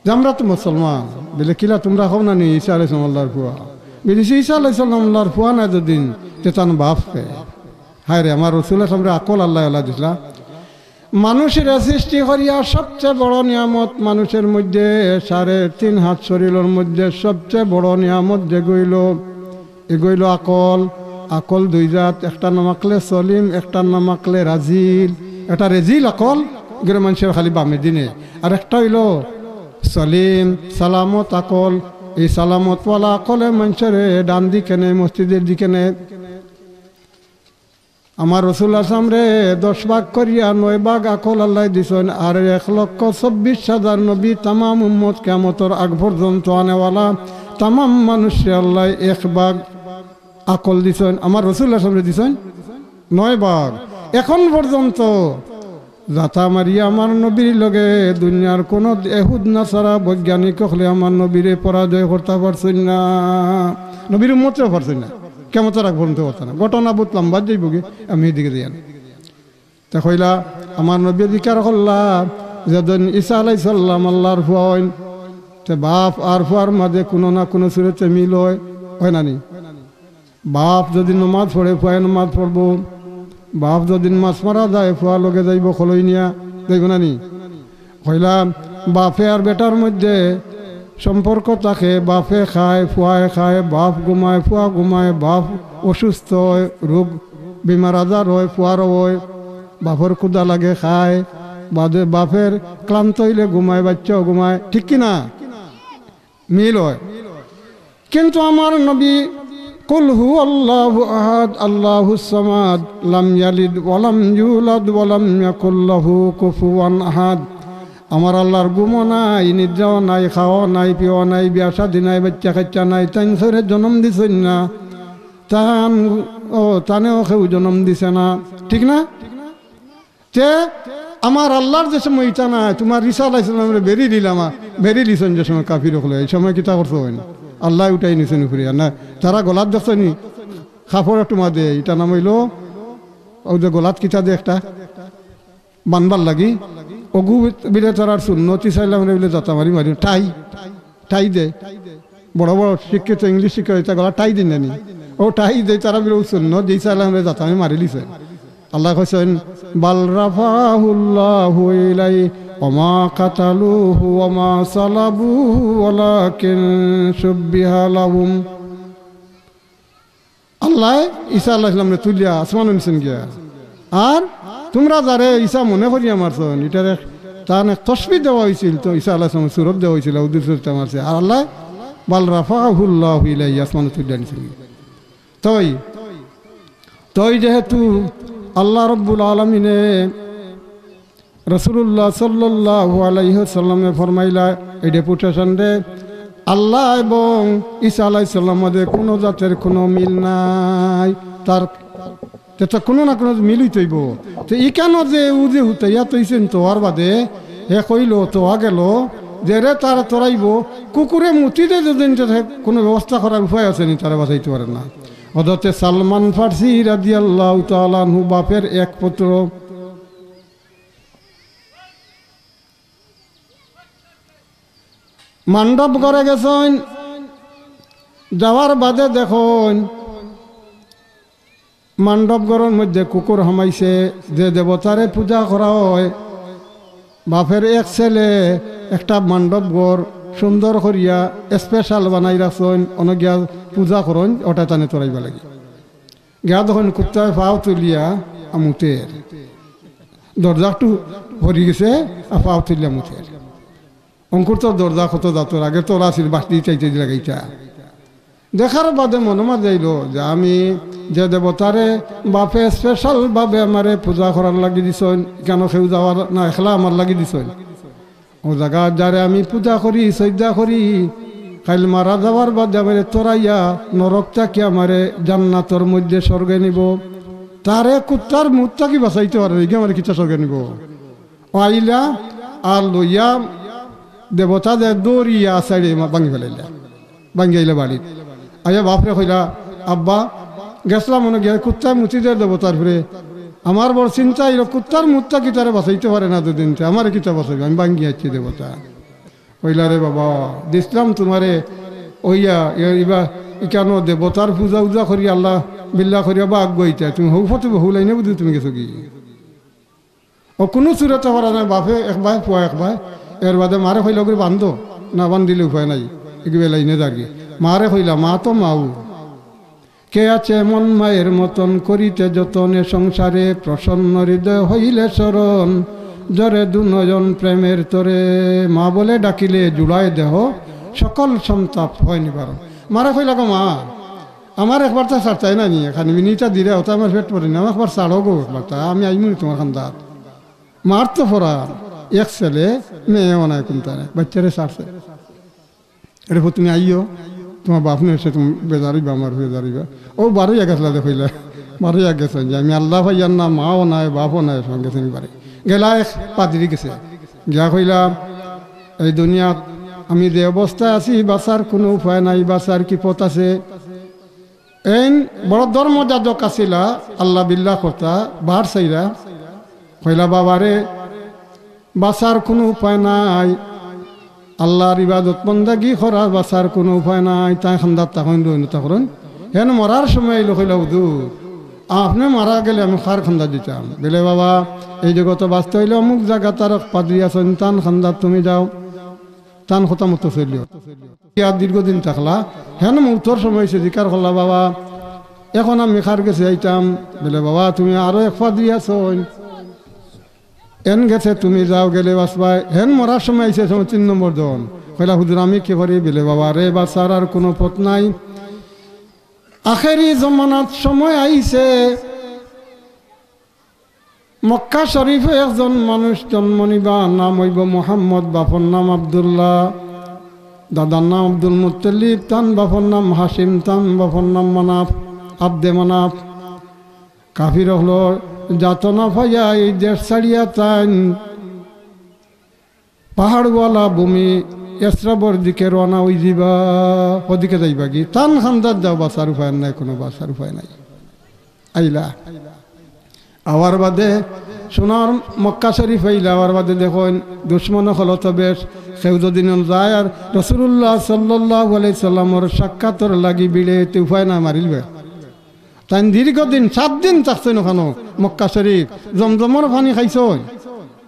যে, "আমরা তো মুসলমান।" বলে, "কিলা, তোমরা কও না নি ঈসা আলাইহিস সালাম আল্লাহর ফুয়া?" বলে, "ঈসা আলাইহিস সালাম আল্লাহর ফুয়া না যদিন, তে তান বাপ কে?" হায় রে, আমার রসুল সামনে আকল আল্লাহ আল্লাহ দিছিলা। মানুষের সৃষ্টি করিয়া সবচেয়ে বড় নিয়ামত মানুষের মধ্যে, সাড়ে তিন হাত শরীরের মধ্যে সবচেয়ে বড় নিয়ামত যেগইল, এগইল আকল। আকল দুই জাত, একটা নাম আকলে সলিম, একটা নাম আকলে রাজিল। একটা রেজিল আকল, এগুলো মানুষের খালি বামে দিনে। আর একটা হইল সলিম, সালামত আকল। এই সালামতওয়ালা আকলে মানুষের ডান দিকে নেয়, মসজিদের দিকে নেয়। আমার রসুল আসলাম রে দশ ভাগ করিয়া নয় ভাগ আকল আল্লাহ দিছইন, আর এক লক্ষ চব্বিশ হাজার নবী, তামাম উম্মত কিয়ামতর আগ পর্যন্ত আনেওয়ালা তামাম মানুষরে আল্লাহ এক ভাগ আকল দিছইন। আমার রসুল আসলাম রে দিছইন নয় ভাগ। এখন পর্যন্ত যাতা মারিয়া আমার নবীর লগে দুনিয়ার কোনো এহুদ নাসারা বৈজ্ঞানিক হকলে আমার নবীরে পরাজয় করতা পারছইন না, নবীর উম্মতরেও পারছইন না, কিয়ামতর আগ পর্যন্ত পারতা না। ঘটনা বহুত লম্বা যাইবগি, আমি এদিকে যাই না। তে কইলা, আমার নবী জিকার করলা, যেদিন ঈসা আলাইহিস সালাম আল্লাহর ফুয়া অইন, তে বাপ আর ফুয়ার মাঝে কোনো না কোনো সুরতে মিল হয়, হয় না নি? বাফ যুদি নমাজ পড়ে, ফুয়ায় নমাজ পড়বো। বাফ যুদি মাছ মারা যায়, ফুয়া লগে যাইবো খলই নিয়া, যাইবো না নি? কইলাম, বাফে আর বেটার মধ্যে সম্পর্ক থাকে, বাফে খায়, ফুয়ায় খায়, বাফ ঘুমায়, ফুয়া ঘুমায়, বাফ অসুস্থ অয়, রোগ, বেমার আজার অয়, ফুয়ারও অয়, বাফর ক্ষুধা লাগে, খায়, বাদে বাফের ক্লান্ত অইলে ঘুমায়, বাইচ্চাও ঘুমায়, ঠিক কি না? মিল অয়। কিন্তু আমার নবী, কুল হু আল্লাহু আহাদ, আল্লাহুস সামাদ, লাম ইয়ালিদ ওয়ালাম ইউলাদ ওয়ালাম ইয়াকুল লাহু কুফুয়ান আহাদ। আমার আল্লার ঘুমও নাই, নিদ্রাও নাই, খাওয়াও নাই, পিওয়াও নাই, বিয়া শাদী নাই, বাইচ্চা কাইচ্চা নাই, তাইন কেউরে জনম দিছইন না, তান, ও, তানেও কেউ জনম দিছে না, ঠিক না? তে আমার আল্লার যে সময় ইতা নাই, তুমার ঈসা আলাইহিস সালামরে বেড়ি দিলাম, বেড়ি দিছইন যে সময় কাফির অকলে, এই সময় কিতা করছইন? আল্লায় উঠাই নিছইন উপরে, আর না, তারা গলাত দেখছইন নি? কাপড় একটু মাঝে, ইটা নাম অইলো, অউ যে গলাত কিতা দে একটা, বানবার লাগি, অগু বিলে তারার সুন্নত, ঈসা আলাইহিস সালামরে বিলে জাতা মারি মারি, টাই, টাই দে। বড় বড় শিক্ষিত, ইংলিশ শিক্ষিত, ইতা গলা টাই দিন জানি। অউ টাই দে, তারা বিলে অউ সুন্নত, যে ঈসা আলাইহিস সালামরে জাতা মারি মারিলিছে। আল্লায় কইছইন, "বাল রাফাহুল্লাহু ইলাইহি ওয়া মা কাতালুহু ওয়া মা সালাবুহু ওয়ালাকিন শুব্বিহা লাহুম।" আল্লায় ঈসা আলাইহিস সালামরে তুলিয়া আসমানো নিছইন গিয়া। আর তুমরা যারে ঈসা মনে করিয়া মারছইন, ইটারে তান এক তশবিহ দেওয়া অইছিল, তো ঈসা আলাইহিস সালামর সুরত দেওয়া অইছিল, উদ্দেশ্য ইতা মারছে। আর আল্লায়, "বাল রাফাহুল্লাহু ইলাইহি", আসমানো তুলিয়া নিছইন গিয়া। তই, তই যেহেতু আল্লাহ রব্বুল আলামিনে রাসূলুল্লাহ সাল্লাল্লাহু আলাইহি ওয়াসাল্লামে ফরমাইলা, এই ডেপুটেশন দে, আল্লাহ এবং ঈসা আলাইহিস সালামর মাঝে কুনু জাতের কুনু মিল নাই। তার, তে তো কুনু না কুনু মিল অইতে অইবো। তে ইখানো যে উ যে হুতাইয়া তইছইন তোয়ার বাদে, হে কইলো, তোয়া গেলো, যেরে তার তোরাইবো, কুকুরে মুতি দে যুদি তে কুনু ব্যবস্থা করার উপায় আছে নি, তারে বাঁচাইতে পারে না। হযরতে সালমান ফার্সি রাদিয়াল্লাহু তাআলা আনহু বাপের এক পুত্র, মান্ডব ঘরে গেছইন, যাওয়ার বাদে দেখইন, মান্ডব ঘরর মধ্যে কুকুর হামাইছে। যে দেবতারে পূজা করা অয়, বাপের এক ছেলে একটা মান্ডব ঘর সুন্দর করিয়া special বানাই রাখছইন, অনো গিয়া পূজা করইন, ওটা তানে তোরাইবা লাগি। গিয়া দেখইন কুত্তায় পাও তুলিয়া মুতের, দরজা একটু হরি গেছে, আর পাও তুলিয়া মুতের। অঙ্কুর তো দরজা কত জাতর, আগে তো আছিল বাঁশ দি চাইতে দি লাগাইতা। দেখার বাদে মনো মাঝে আইলো যে আমি যে দেবতারে বাপে special ভাবে আমারে পূজা করার লাগি দিছইন, ইখানো কেউ যাওয়ার না, একলা আমার লাগি দিছইন। অউ জাগাত যারে আমি পূজা করি, সইজদা করি, কাইল মারা যাওয়ার বাদে আমারে তোরাইয়া নরক থাকি আমারে জান্নাতর মধ্যে স্বর্গে নিবো। তারে কুত্তার মুত থাকি বাঁচাইতে পারে, ইগিয়ে আমারে কিতা স্বর্গে নিবো? আইলা আর লইয়া দেবতারে দৌড়িয়া সাইডে মা-, ভাঙ্গি ফালাইলা। ভাঙ্গি আইলা বাড়িত। আইয়া বাপরে কইলা, "আব্বা, গেছলাম অনো গিয়া কুত্তায় মুতি দের দেবতার উপরে। আমার বড় চিন্তা অইলো, কুত্তার মুত থাকি তারে বাঁচাইতে পারে না দুদিন, তে আমারে কিতা বাঁচাইবো? আমি ভাঙ্গি আইছি দেবতা।" কইলা, "রে বাবা, দিছলাম তুমারে, অইয়া, এ-, ইবা, ইখানো দেবতার পূজা উজা করি, আল্লাহ বিল্লাহ করিয়া বা আগুয়াইতা, তুমি হউ ফতে বহু লাইনে বুঝি তুমি গেছো কি?" অউ কুনু সুরতে পারা নায়, বাপে এক বায়, ফুয়া এক বায়। এর বাদে মারে কইলা, "ওগুরে বান্ধো, না বান্ধিলে উপায় নাই, এগু বেলা ইনে যারগি।" মারে কইলা, মা তো মাউ। কে আছে এমন মায়ের মতন করিতে যতন, এ সংসারে প্রসন্ন হৃদয় হইলে স্মরণ, ঝরে দুনয়ন প্রেমের তরে। মা বলে ডাকিলে জুড়ায় দেহ, সকল সন্তাপ হয় নিবারণ। মারে কইলা, গো মা, আমার একবার তা ছাড়তায় না নি, এখানে মিনিটা দিলে ওটা আমার পেট পড়ে না, আমার একবার ছাড়ো গো, একবার তা আমি আইমু নি তুমার খান্দাত। মার তো ফরান, এক ছেলে, মেয়ে অনায় কুন্তা নাই, বাইচ্চারে ছাড়ছে। এরে ফুত তুমি আইও, তুমার বাপ নু এসে তুমি বেজার অইবা, আমার বেজার অইবা। অউ বারইয়া গেছলা দে কইলা, বারইয়া গেছইন যে আমি আল্লাহ পাইয়ার না, মাও নাই, বাপও নাই, সঙ্গে সঙ্গে বারে। গেলা এক পাদ্রি গেছে, গিয়া কইলা, এই দুনিয়াত আমি যে অবস্থায় আছি, বাঁচার কুনু উপায় নাই, বাঁচার কি পথ আছে? এইন বড় ধর্ম যাজক আছিলা, আল্লাহ বিল্লাহ করতা, বার চাইরা, কইলা, বাবারে, বাঁচার কুনু উপায় নাই, আল্লাহর ইবাদত বন্দেগি করা বাঁচার কুনু উপায় নাই। তাইন খান্দাত থাকইন, রইন, থাকইন। হেন মরার সময় আইলো, কইলা, "হুজুর, আপনে মারা গেলে আমি কার কান্দাত যাইতাম?" বলে, "বাবা, এই জগতো বাঁচতে অইলে অমুক জাগাত আরক পাদ্রি আছইন, তান কান্দাত তুমি যাও, তান কথা মতো চলিও।" ইয়া দীর্ঘদিন থাকলা, হেন মৌতর সময় আইছে, জিকার করলা, "বাবা, এখন আমি কার গেছে যাইতাম?" বলে, "বাবা, তুমি আরো এক পাদ্রি আছইন, এন গেছে তুমি যাও, গেলে বাঁচবায়।" হেন মরার সময় আইছে, সময় তিন নম্বর জন। কইলা, "হুজুর, আমি কি করি?" বলে, "বাবা রে, বাঁচার আর কুনু পথ নাই। আখেরি জমানাত সময় আইছে, মক্কা শরীফো একজন মানুষ জন্ম নিবা, নাম অইবো মুহাম্মদ, বাপর নাম আব্দুল্লাহ, দাদার নাম আব্দুল মুত্তালিব, তান বাপর নাম হাশিম, তান বাপর নাম মানাফ, আব্দে মানাফ। কাফির অকলর যাতনা পাইয়া এই দেশ ছাড়িয়া তাইন পাহাড়ওয়ালা ভূমি এসরাবর দিকে রওনা অইযিবা।" "হদিকে যাইবাগি?" "তান কান্দাত যাও, বাঁচার উপায় নাই, কুনু বাঁচার উপায় নাই।" আইলা, আওয়ার বাদে সোনার মক্কা শরীফ আইলা, আওয়ার বাদে দেখইন দুশমন অকল তো বেশ, কেউ যদি নন যায়, আর রাসূলুল্লাহ সাল্লাল্লাহু আলাইহি সাল্লামর সাক্ষাতর লাগি ভিড়ে, তে উপায় না, মারিলবে। তাইন দীর্ঘদিন, সাত দিন থাকছইন অখানো, মক্কা শরীফ, জমজমর পানি খাইছইন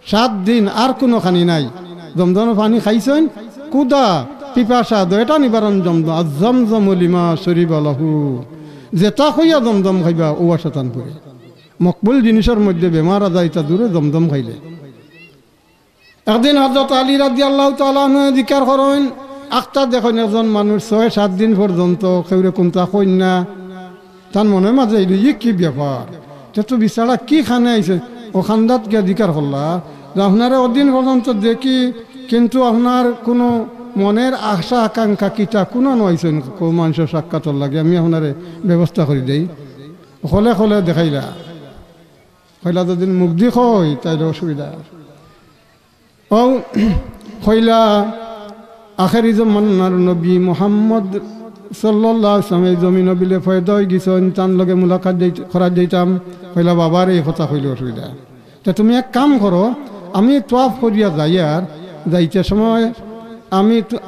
সাত দিন, আর কুনু খানি নাই। জমজমর পানি খাইছইন, ক্ষুধা, পিপাসা, দুইটা নিবারণ জমজম, আর জমজম লিমা শরিবা লাহু। যেটা কইয়া জমজম খাইবা, অউ আশা তান পুরে। মকবুল জিনিসর মধ্যে বেমার আজার ইতা দূরে জমজম খাইলে। একদিন হযরত আলী রাদিয়াল্লাহু তাআলা আনহু জিকার করইন, আখতা দেখইন একজন মানুষ ছয় সাত দিন পর্যন্ত কেউরে কুন্তা কইন না। তান মনর মাঝে আইলো, "ই কি ব্যাপার? তে তো বিচারা কি খানে আইছে?" অউ কান্দাত গিয়া জিকার করলা যে, "আপনারে অদিন পর্যন্ত দেখি, কিন্তু আপনার কুনু মনর আশা আকাঙ্ক্ষা কিতা, কুনু নু আইছইন, কেউ মানষর সাক্ষাতর লাগি, আমি আপনারে ব্যবস্থা করি দেই।" খোলে খোলে দেখাইলা। কইলা, "যদিন মুখদি কই, তাইলে অসুবিধা।" অউ কইলা, "আখেরি জমানার নবী মুহাম্মদ সাল্লাল্লাহু আলাইহি ওয়াসাল্লাম এই জমিনো বিলে পয়দা অইগেছইন, তান লগে মুলাকাত যাইত-, করাত যাইতাম।" কইলা, "বাবারে, ই কথা কইলে অসুবিধা। তে তুমি এক কাম করো, আমি তওয়াফ করিয়া যাইয়ার, যাইতে সময় আমি তো-,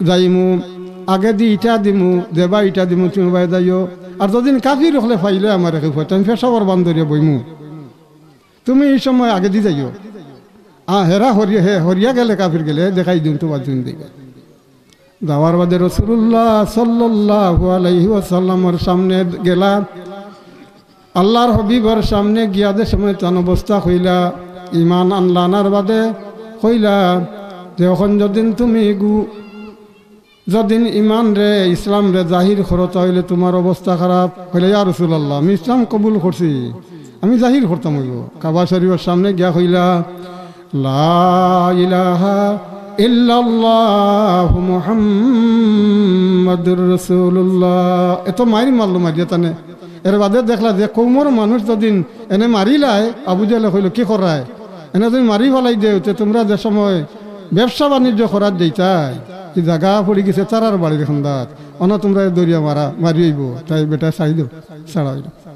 যাইমু, আগেদি ইটা দিমু, যেবা ইটা দিমু, তুমি বায় যাইও। আর যদিন কাফির অকলে পাইলে আমারে কেউ পাইতো, আমি পেশাবর বান্দরিয়া বইমু।" তুমি ই সময় আগেদি যাইও। আ, হেরা হরি-, হে হরিয়া গেলে, কাফির গেলে, দেখাই দিন তো বাদ দিন দিবা। যাওয়ার বাদে রাসূলুল্লাহ সাল্লাল্লাহু আলাইহি ওয়াসাল্লামর সামনে গেলা, আল্লাহর হাবিবর সামনে গিয়া যে সময় তান অবস্থা কইলা, ইমান আনলা, আনার বাদে কইলা যে, "অখন যদিন তুমি গু-, যদিন ইমানরে, ইসলামরে জাহির করো, তা অইলে তুমার অবস্থা খারাপ।" কইলা, "ইয়া রাসূলুল্লাহ, আমি ইসলাম কবুল করছি, আমি জাহির করতাম অইবো।" কাবা শরীফর সামনে গিয়া কইলা, "লা ইলাহা ইল্লাল্লাহু মুহাম্মাদুর রাসূলুল্লাহ।" এত মাইর মারলো মারিয়া তানে। এর বাদে দেখলা যে কওমর মানুষ যদিন এনে মারিলায়, আবু জেহেলে কইলো, "কি কররায়? এনে যদিন মারি ফালাই দেও, তে তুমরা যে সময় ব্যবসা বাণিজ্য করাত যাইতায়, ই জাগা পড়ি গেছে তারার বাড়ির কান্দাত, অনো তুমরারে ধরিয়া মারা মারি অইবো।" তাই বেটায় ছাড়ি দেও, ছাড়া অইলো।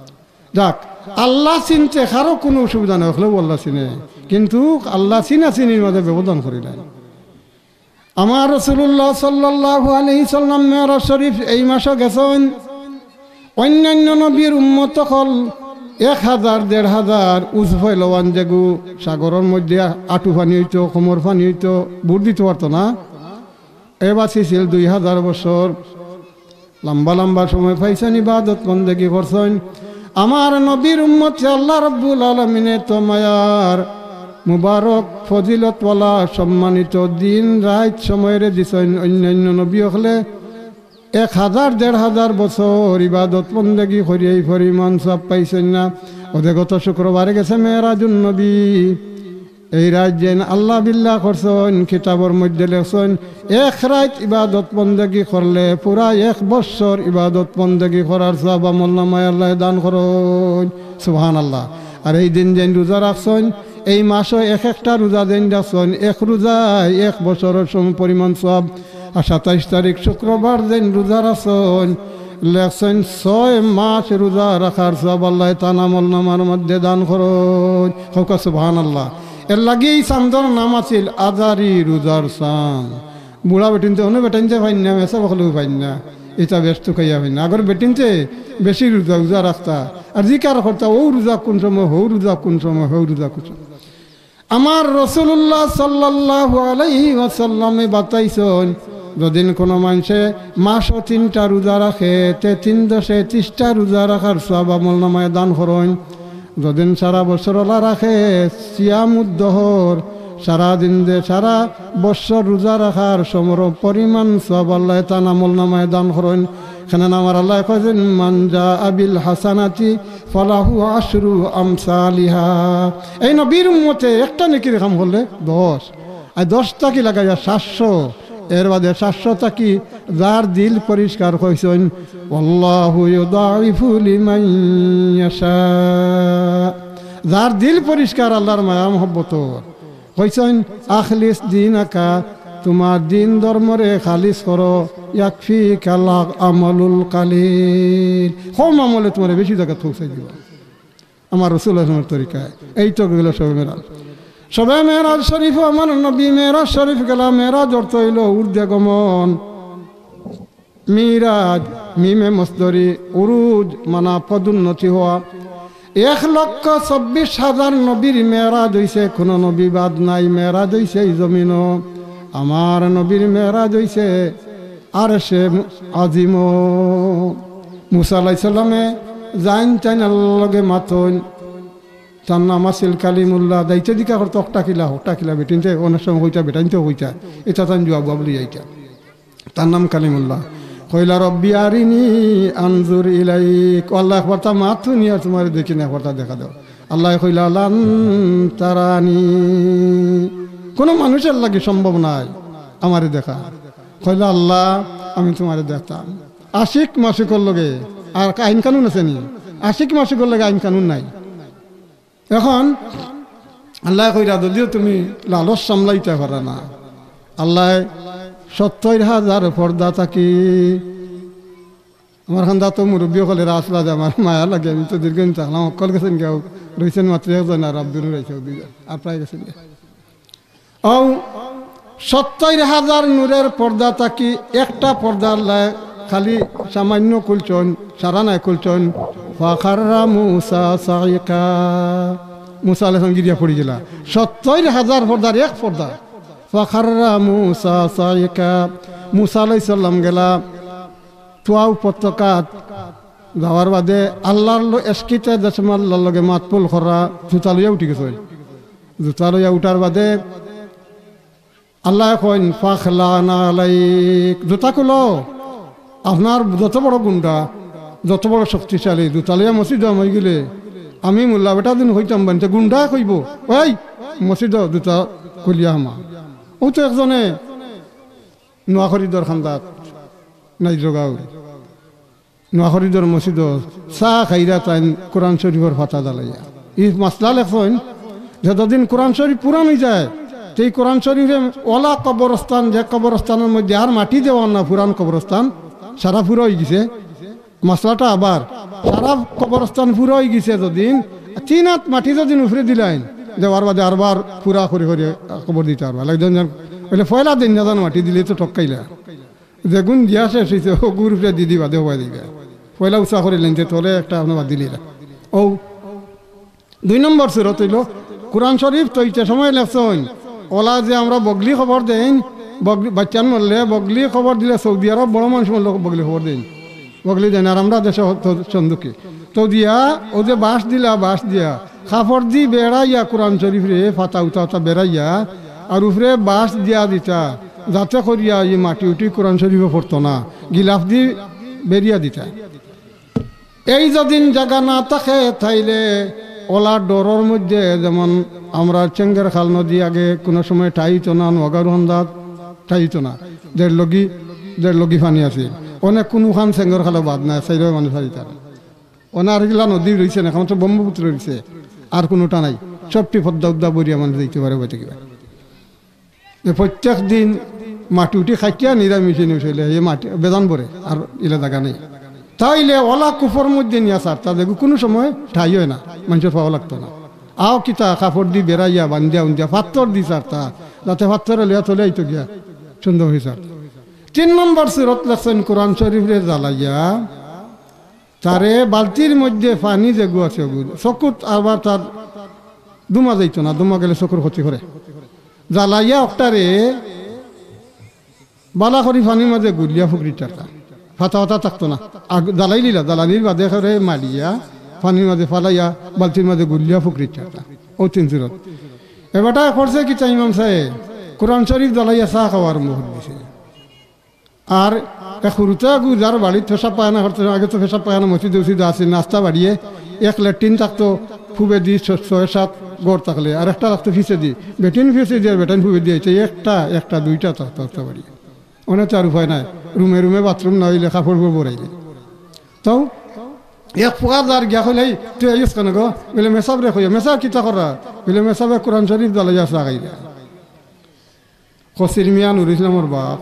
যাক, আল্লাহ চিনতে কারো কুনু অসুবিধা নাই, অকলেউ আল্লাহ চিনে, কিন্তু আল্লাহ চিনা চিনির মাঝে ব্যবধান করিলায়। আমার রাসূলুল্লাহ সাল্লাল্লাহু আলাইহি সাল্লাম মেরাজ শরীফ এই মাসো গেছইন। অইন্যান্য নবীর উম্মত অকল এক হাজার, দেড় হাজার উজ ফয়লওয়ান যেগু সাগরর মধ্যে আটু পানি অইতো, কোমর পানি অইতো, বুর দিতো পারতো না। এ বাঁচিছিল দুই হাজার বছর। লম্বা লম্বা সময় পাইছইন, ইবাদত বন্দেগি করছইন। আমার নবীর উম্মতরে আল্লাহ রাব্বুল আলামিনে তো মায়ার মুবারক ফজিলতওয়ালা সম্মানিত দিন রাইত সময়রে দিছইন। অইন্যান্য নবী অকলে এক হাজার, দেড় হাজার বছর ইবাদত বন্দেগি করিয়া ই পরিমাণ সওয়াব পাইছইন না। অউ যে গত শুক্রবারে গেছে মেরাজুন নবী, এই রাইত যেইন আল্লাহ বিল্লাহ করছইন, কিতাবর মধ্যে লেখছইন, এক রাইত ইবাদত বন্দেগি করলে পুরা এক বৎসর ইবাদত বন্দেগি করার সওয়াব আমলনামায় আল্লায় দান করইন। সুবহানাল্লাহ। আর এই দিন যেইন রোজা রাখছইন, এই মাসো এক একটা রোজা যেইন রাখছইন, এক রোজায় এক বৎসরর সম পরিমাণ সওয়াব। আর সাতাইশ তারিখ শুক্রবার যেইন রোজা রাখছইন, লেখছইন ছয় মাস রোজা রাখার সওয়াব আল্লায় তান আমলনামার মধ্যে দান করইন। কউক্কা সুবহানাল্লাহ। এরলাগি ই চান্দর নাম আছিল আজারি রোজার চান্দ। বুড়া বেটিন্তে অনো বেটাইন্তে পাইন না, মেসাব অকলেউ পাইন না। ইতা বেশ তুকাইয়া পাইন না। আগর বেটিন্তে বেশি রোজা, রোজা রাখতা, আর জিকার করতা, "অউ রোজা কুন সময়, হউ রোজা কুন সময়, হউ রোজা কুন সময়।" আমার রাসূলুল্লাহ সাল্লাল্লাহু আলাইহি ওয়াসাল্লামে বাতাইছইন, যদিন কুনু মানষে মাসো তিনটা রোজা রাখে, তে তিন দশে তিরিশটা রোজা রাখার সওয়াব আমলনামায় দান করইন। যদিন সারা বছর অলা রাখে, সিয়ামুদ দহর, সারা দিন যে সারা বছর রোজা রাখার সমর পরিমাণ সওয়াব আল্লায় তান আমলনামায় দান করইন। কেনে আমার আল্লায় কইছইন, "মান জাআ বিল হাসানাতি ফালাহু আশরু আমসালিহা।" এই নবীর উম্মতে একটা নেকির কাম করলে দশ, আর দশ থাকি লাগাইয়া সাতশো, এর বাদে সাতশো থাকি যার দিল পরিষ্কার কইছইন, "ওয়াল্লাহু ইউদাইফু লিমান ইয়াশা।" যার দিল পরিষ্কার আল্লাহর মায়া মহব্বত কইছইন, "আখলিস দীনাকা", তুমার দিন ধর্মরে খালিস করো, "ইয়াকফিকাল আমালুল কালিল", কম আমলে তুমারে বেশি জাগাত পৌঁছাই দিবা। আমার রাসূলুল্লাহর তরিকায়। এই তো গেল শবে মেরাজ। শবে মেরাজ শরীফ আমার নবী মেরাজ শরীফ গেলা, মেরাজ অর্থ অইলো ঊর্ধ্বে গমন। মিরাজ, মিমে মসদরি, উরুজ, মানা পদোন্নতি হওয়া। এক লক্ষ চব্বিশ হাজার নবীর মেরাজ অইছে, কুনু নবী বাদ নাই, মেরাজ অইছে এই জমিনো। আমার নবীর মেরাজ অইছে আরশে আজিমো। মুসা আলাইহিস সালামে যাইন তাইন আল্লাহর লগে মাতইন। তান নাম আছিল কালিমুল্লাহ। দায়িত্ব দিকা করতো, "অকটা কিলা, অকটা কিলা", বেটিন্তে অনেক সময় কইতা, বেটাইন্তেও কইতা, ইতা তান জুয়াব উয়াব লইয়া আইতা। তান নাম কালিমুল্লাহ। কইলা, "রব্বি আরিনি আনজুর ইলাইক।" ও আল্লাহ, একবারতা মাত হুনি আর তুমারে দেখি না, একবারতা দেখা দেও। আল্লায় কইলা, "লান তারানি।" কুনু মানুষর লাগি সম্ভব নায় আমারে দেখা। কইলা, "আল্লাহ, আমি তুমারে দেখতাম।" আশিক মাশিকর লগে আর আইন কানুন আছে নি? আশিক মাশিকর লগে আইন কানুন নাই। এখন আল্লায় কইরা, যদিও তুমি লালচ সামলাইতা পারো না, আল্লায় সত্তইর হাজার পর্দা থাকি, আমার খান্দাত তো মুরব্বি অকলেরা আছলা যে আমার মায়া লাগে, আমি তো দীর্ঘদিন থাকলাম, অকল গেছইন গিয়া, রইছইন মাত্র একজন, আর আব্দুল নুর আইছে দুইজন, আর প্রায় গেছইন গিয়া। অউ সত্তইর হাজার নূরের পর্দা থাকি একটা পর্দা আল্লায় খালি সামান্য খুলছইন, সারা নায় খুলছইন। ফাখাররা মুসা সাইকা। মুসা আলাইহিস সালাম গিরিয়া পড়ি গেলা। সত্তইর হাজার পর্দার এক পর্দা। ফাখাররা মুসা সাইকা। মুসা আলাইহিস সালাম গেলা তুয়া উপত্যকাত। যাওয়ার বাদে আল্লাহর লো-, এশকিতে দেশম আল্লাহর লগে মাতপুল করা, জুতা লইয়া উঠি গেছইন। জুতা লইয়া উঠার বাদে আল্লায় কইন, "ফাখলা নালাইক", জুতা খুলো। আপনার যত বড় গুন্ডা, যত বড় শক্তিশালী, জুতা লইয়া মসজিদো হামাই গেলে, আমি মোল্লা বেটা দিন কইতাম বানতে, গুন্ডা কইবো, "ওই, মসজিদো জুতা খুলিয়া হামা।" অউ তো একজনে নোয়াখরিদর খান্দাত নাই জগাও। নোয়াখরিদর মসজিদো চা খাইরা তাইন কোরআন শরীফর পাতা দালাইয়া। ই মাসলা লেখছইন যে যতদিন কোরআন শরীফ পুরান অইযায়, তে ই কোরআন শরীফে অলা কবরস্থান, যে কবরস্থানর মধ্যে আর মাটি দেওয়া না, পুরান কবরস্থান, সারা পুরা অইগেছে। মাসলাটা আবার, সারা কবরস্থান পুরা অইগেছে যদিন, তিন আত মাটি যদিন উপরে দিলাইন, দেওয়ার বাদে আরবার পুরা করি করি কবর দিতা পারবা। একজন জন, অইলে পয়লা দিন না জানো মাটি দিলে তো টক্কাইলা। যেগুন দিয়া শেষ অইছে, অগুর উপরে দিদি বাদে হবাই দিবা। পয়লা উচা করিলাইন, তে তলে একটা আপনার বাদ দিলিলা। অউ দুই নম্বর সুরত অইলো, কোরআন শরীফ থইতে সময় লেখছইন, অলা যে আমরা বগলি খবর দেইন, বগলি, বাচ্চান মরলে বগলি খবর দিলে সৌদি আরব বড় মানুষ মরলে বগলি খবর দেইন, বগলি দেইন, আর আমরা দেশো তো সন্দুকে। তো দিয়া, অউ যে বাঁশ দিলা, বাঁশ দিয়া, কাপড় দি বেড়াইয়া কোরআন শরীফরে, ফাতা উতা উতা বেড়াইয়া, আর উপরে বাঁশ দিয়া দিতা, যাতে করিয়া ই মাটি উটি কোরআন শরীফো পড়তো না, গিলাফ দি বেরিয়া দিতা। এই যদিন জাগা না থাকে, তাইলে অলা ডরর মধ্যে, যেমন আমরা চেঙ্গের খাল নদী আগে কুনু সময় ঠাইতো না, নোয়াগাঁওর হন্দাত ঠাইতো না, দেড় লগি, দেড় লগি পানি আছিল। অনেক কুনুখান চেঙ্গের খালো বাদ নাই, চাইরোবায় মানুষ পারিতা। অনে আরগিলা নদী রইছে না, এখন তো ব্রহ্মপুত্র রইছে, আর কুনুটা নাই। সবটি পদ্মা উদ্দা বরিয়া মানুষ যাইতে পারে, বইতে কিবা। এ প্রত্যেক দিন মাটি উটি খাটিয়া নিরা মেশিন উঠাইলে এই মাটি বেজান ভরে, আর ইলা জাগা নাই। তাইলে অলা কূপর মধ্যে নিয়া ছাড়তা, দেখো কুনু সময় ঠাই অয় না, মানষর পাওয়া লাগতো না। আও কিতা কাপড় দি বেড়াইয়া বান্ধিয়া উন্ধিয়া পাত্থর দি ছাড়তা, যাতে পাত্থরে লইয়া তলে আইতো গিয়া সুন্দর অই ছাড়তা। তিন নম্বর সুরত লেখছইন কোরআন শরীফরে জ্বালাইয়া, তারে বালতির মধ্যে পানি যেগু আছে ওগু, চকুত আবার তার ধুমা যাইতো না, ধুমা গেলে চকুর ক্ষতি করে। জ্বালাইয়া অকটারে বালা করি পানির মাঝে গুলিয়া ফুকরিত ছাড়তা, ফাতা ফাতা থাকতো না। আগ জ্বালাইলিলা, জ্বালানির বাদে করে মারিয়া পানির মাঝে ফালাইয়া বালতির মাঝে গুলিয়া ফুকরিত ছাড়তা। অউ তিন সুরত। এ বেটায় করছে কিতা ইমাম সাবে? কোরআন শরীফ জ্বালাইয়া চা খাওয়া আরম্ভ করি দিছে। আর এক হুরুতা গু যার বাড়িত পেশাব পায়খানা করতে, আগে তো পেশাব পায়খানা মসজিদে উসিদে আছিল, রাস্তা বাড়িয়ে এক লেট্রিন থাকতো, পূবেদি ছ-, ছয় সাত ঘর থাকলে, আর একটা থাকতো পিছেদি, বেটিন পিছেদি আর বেটাইন পূবেদি আইতে, একটা, একটা, দুইটা থাকতো, থাকতো বাড়িয়ে। অনে তো আর উপায় নাই, রুমে রুমে বাথরুম না অইলে কাপড় উপর বড়াইলে। তো এক ফুয়া যার গিয়া কইলে, "এই, তুই আইস কেনে গো?" বলে, "মেসাবরে কইয়া।" "মেসাব কিতা করা?" বলে, "মেসাবে কোরআন শরীফ জ্বালাইয়া চা খাইরা।" কসির মিয়া নুর ইসলামর বাপ,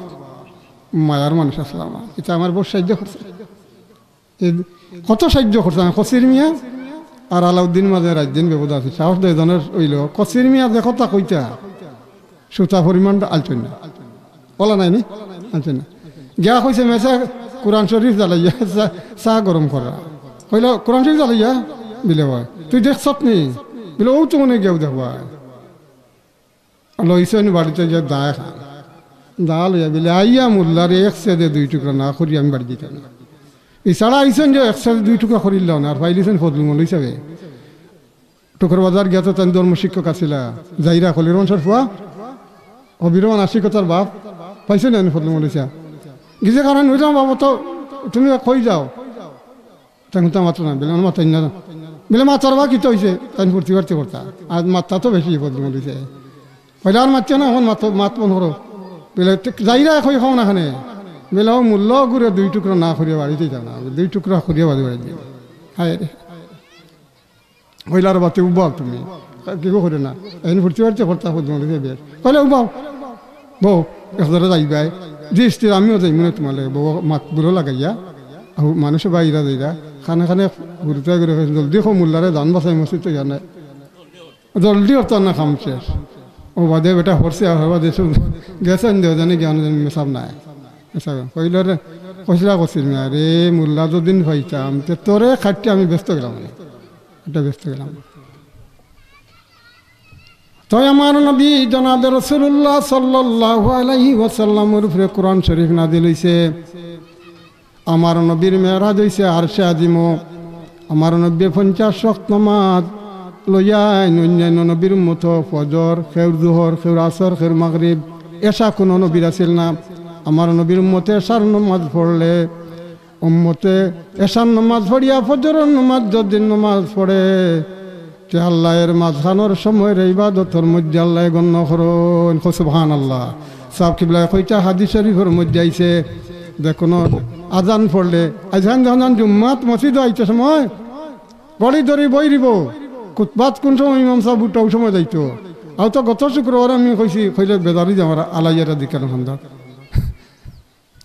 মায়ার মানুষ আছলা আমার, ইতা আমার বউত সাহায্য করছে। এই কত সাহায্য করছে আমার কসির মিয়া আর আলাউদ্দিন মাঝে রাইত দিন বিপদ আছে। সাহস দুইজনর অইলো। কসির মিয়া যে কথা কইতা, সুতা পরিমাণ আলছইন না। অলা নায় নি? আলছইন না। গিয়া কইছে, "মেসাব কোরআন শরীফ জ্বালাইয়া চা, চা গরম করা।" কইলো, "কোরআন শরীফ জ্বালাইয়া?" বলে, "অয়।" "তুই দেখছত নি?" বলে, "অউ তো মনে গিয়াও দেখবা।" লইছইন বাড়িত গিয়া দা খান। দা লইয়া বলে, "আইয়া মোল্লারে এক ছেদে দুই টুকরা না করি আমি বাড়ি যাইতাম না।" ইছাড়া আইছইন যে এক ছেদে দুই টুকরা করিলাইন না, আর পাইলিছইন ফজলু মৌলভী সাবে। টুকর বাজার গিয়া তো তান ধর্ম শিক্ষক আছিলা, যাইরা খলিল রহমান শরফুয়া, কবির রহমান আশিকতার বাপ, পাইছইন না ফজলু মৌলভী সাব? গিয়া কইন, "অইলাম বাবা, তো তুমি কই যাও?" তাইন হুনতা মাতরা না, বলে, "অনো মাতইন না।" বলে, "মাতরা বা কিতা অইছে?" তাইন ফুর্তি ফার্তি করতা। আর মাততা তো বেশি বদনাম অইছে। কইলে, "আর মাতইও না, অখন মাত, মাত বন্ধ করো।" বলে, "তে যাইরায় কই কও না কেনে?" বলে, "অউ মোল্লা অগুরে দুই টুকরা না করিয়া বাড়িত যাইতাম না, দুই টুকরা করিয়া বাড়ি বাড়ি দিন।" হায় রে। কইলে, "আর বাতে উবাও তুমি, কিগু করিও না।" এইন ফুর্তি ফার্তি করতা বদনাম অইছে বেশ। কইলে, "উবাও।" বউ, একজরে যাইবায়, জি স্থির, আমিও যাইমু না তোমার লগে। বউ মাত বুলো লাগাইয়া, আহু, মানুষে বাইরা যাইরা, খানে খানে হুরুতায় করে কইছে, "জলদি কও মোল্লারে, জান বাঁচাই, মসজিদ তো জানে। জলদি অইতো না, কাম শেষ।" অউ বাদে বেটা হরছে, আর বাদে সব গেছে, আন দেও জানি জ্ঞান জানি মেসাব নাই। মেসাব কইল রে, কইছিলা কসির মিয়া, "রে মোল্লা যদিন পাইতাম, তে তোরে খাটতে আমি ব্যস্ত গেলাম না।" এটা ব্যস্ত গেলাম। তো আমার নবী জনাবে রাসূলুল্লাহ সাল্লাল্লাহু আলাইহি ওয়াসাল্লামর উপরে কোরআন শরীফ নাজিল অইছে। আমার নবীর মেরাজ অইছে আরশে আজিমো। আমার নবী পঞ্চাশ ওয়াক্ত নামাজ লইয়া আইন, অন্যান্য নবীর উম্মত ফজর, কেউর জোহর, কেউর আসর, কেউর মাগরিব, এশা কোনো নবীর আছিল না। আমার নবীর উম্মতে এশার নামাজ পড়লে উম্মতে এশার নামাজ পড়িয়া ফজরর নামাজ যদিন নামাজ পড়ে, তে আল্লায় এর মাঝখানোর সময়রে ইবাদতর মধ্যে আল্লায় গণ্য করইন। কও সুবহানাল্লাহ। সাব কিবলায় কইতা হাদিস শরীফর মধ্যে আইছে, যেকোনো আজান পড়লে, আজান যখন জুম্মাত মসজিদো আইতে সময় ঘড়ি ধরি বই দিব, খুতবাত কোন সময় ইমাম সাব উঠা, অউ সময় যাইতো। আর তো গত শুক্রবার আমি কইছি, কইলে বেজারি যে আমার আলাইয়ারা দিকে না খান্দা।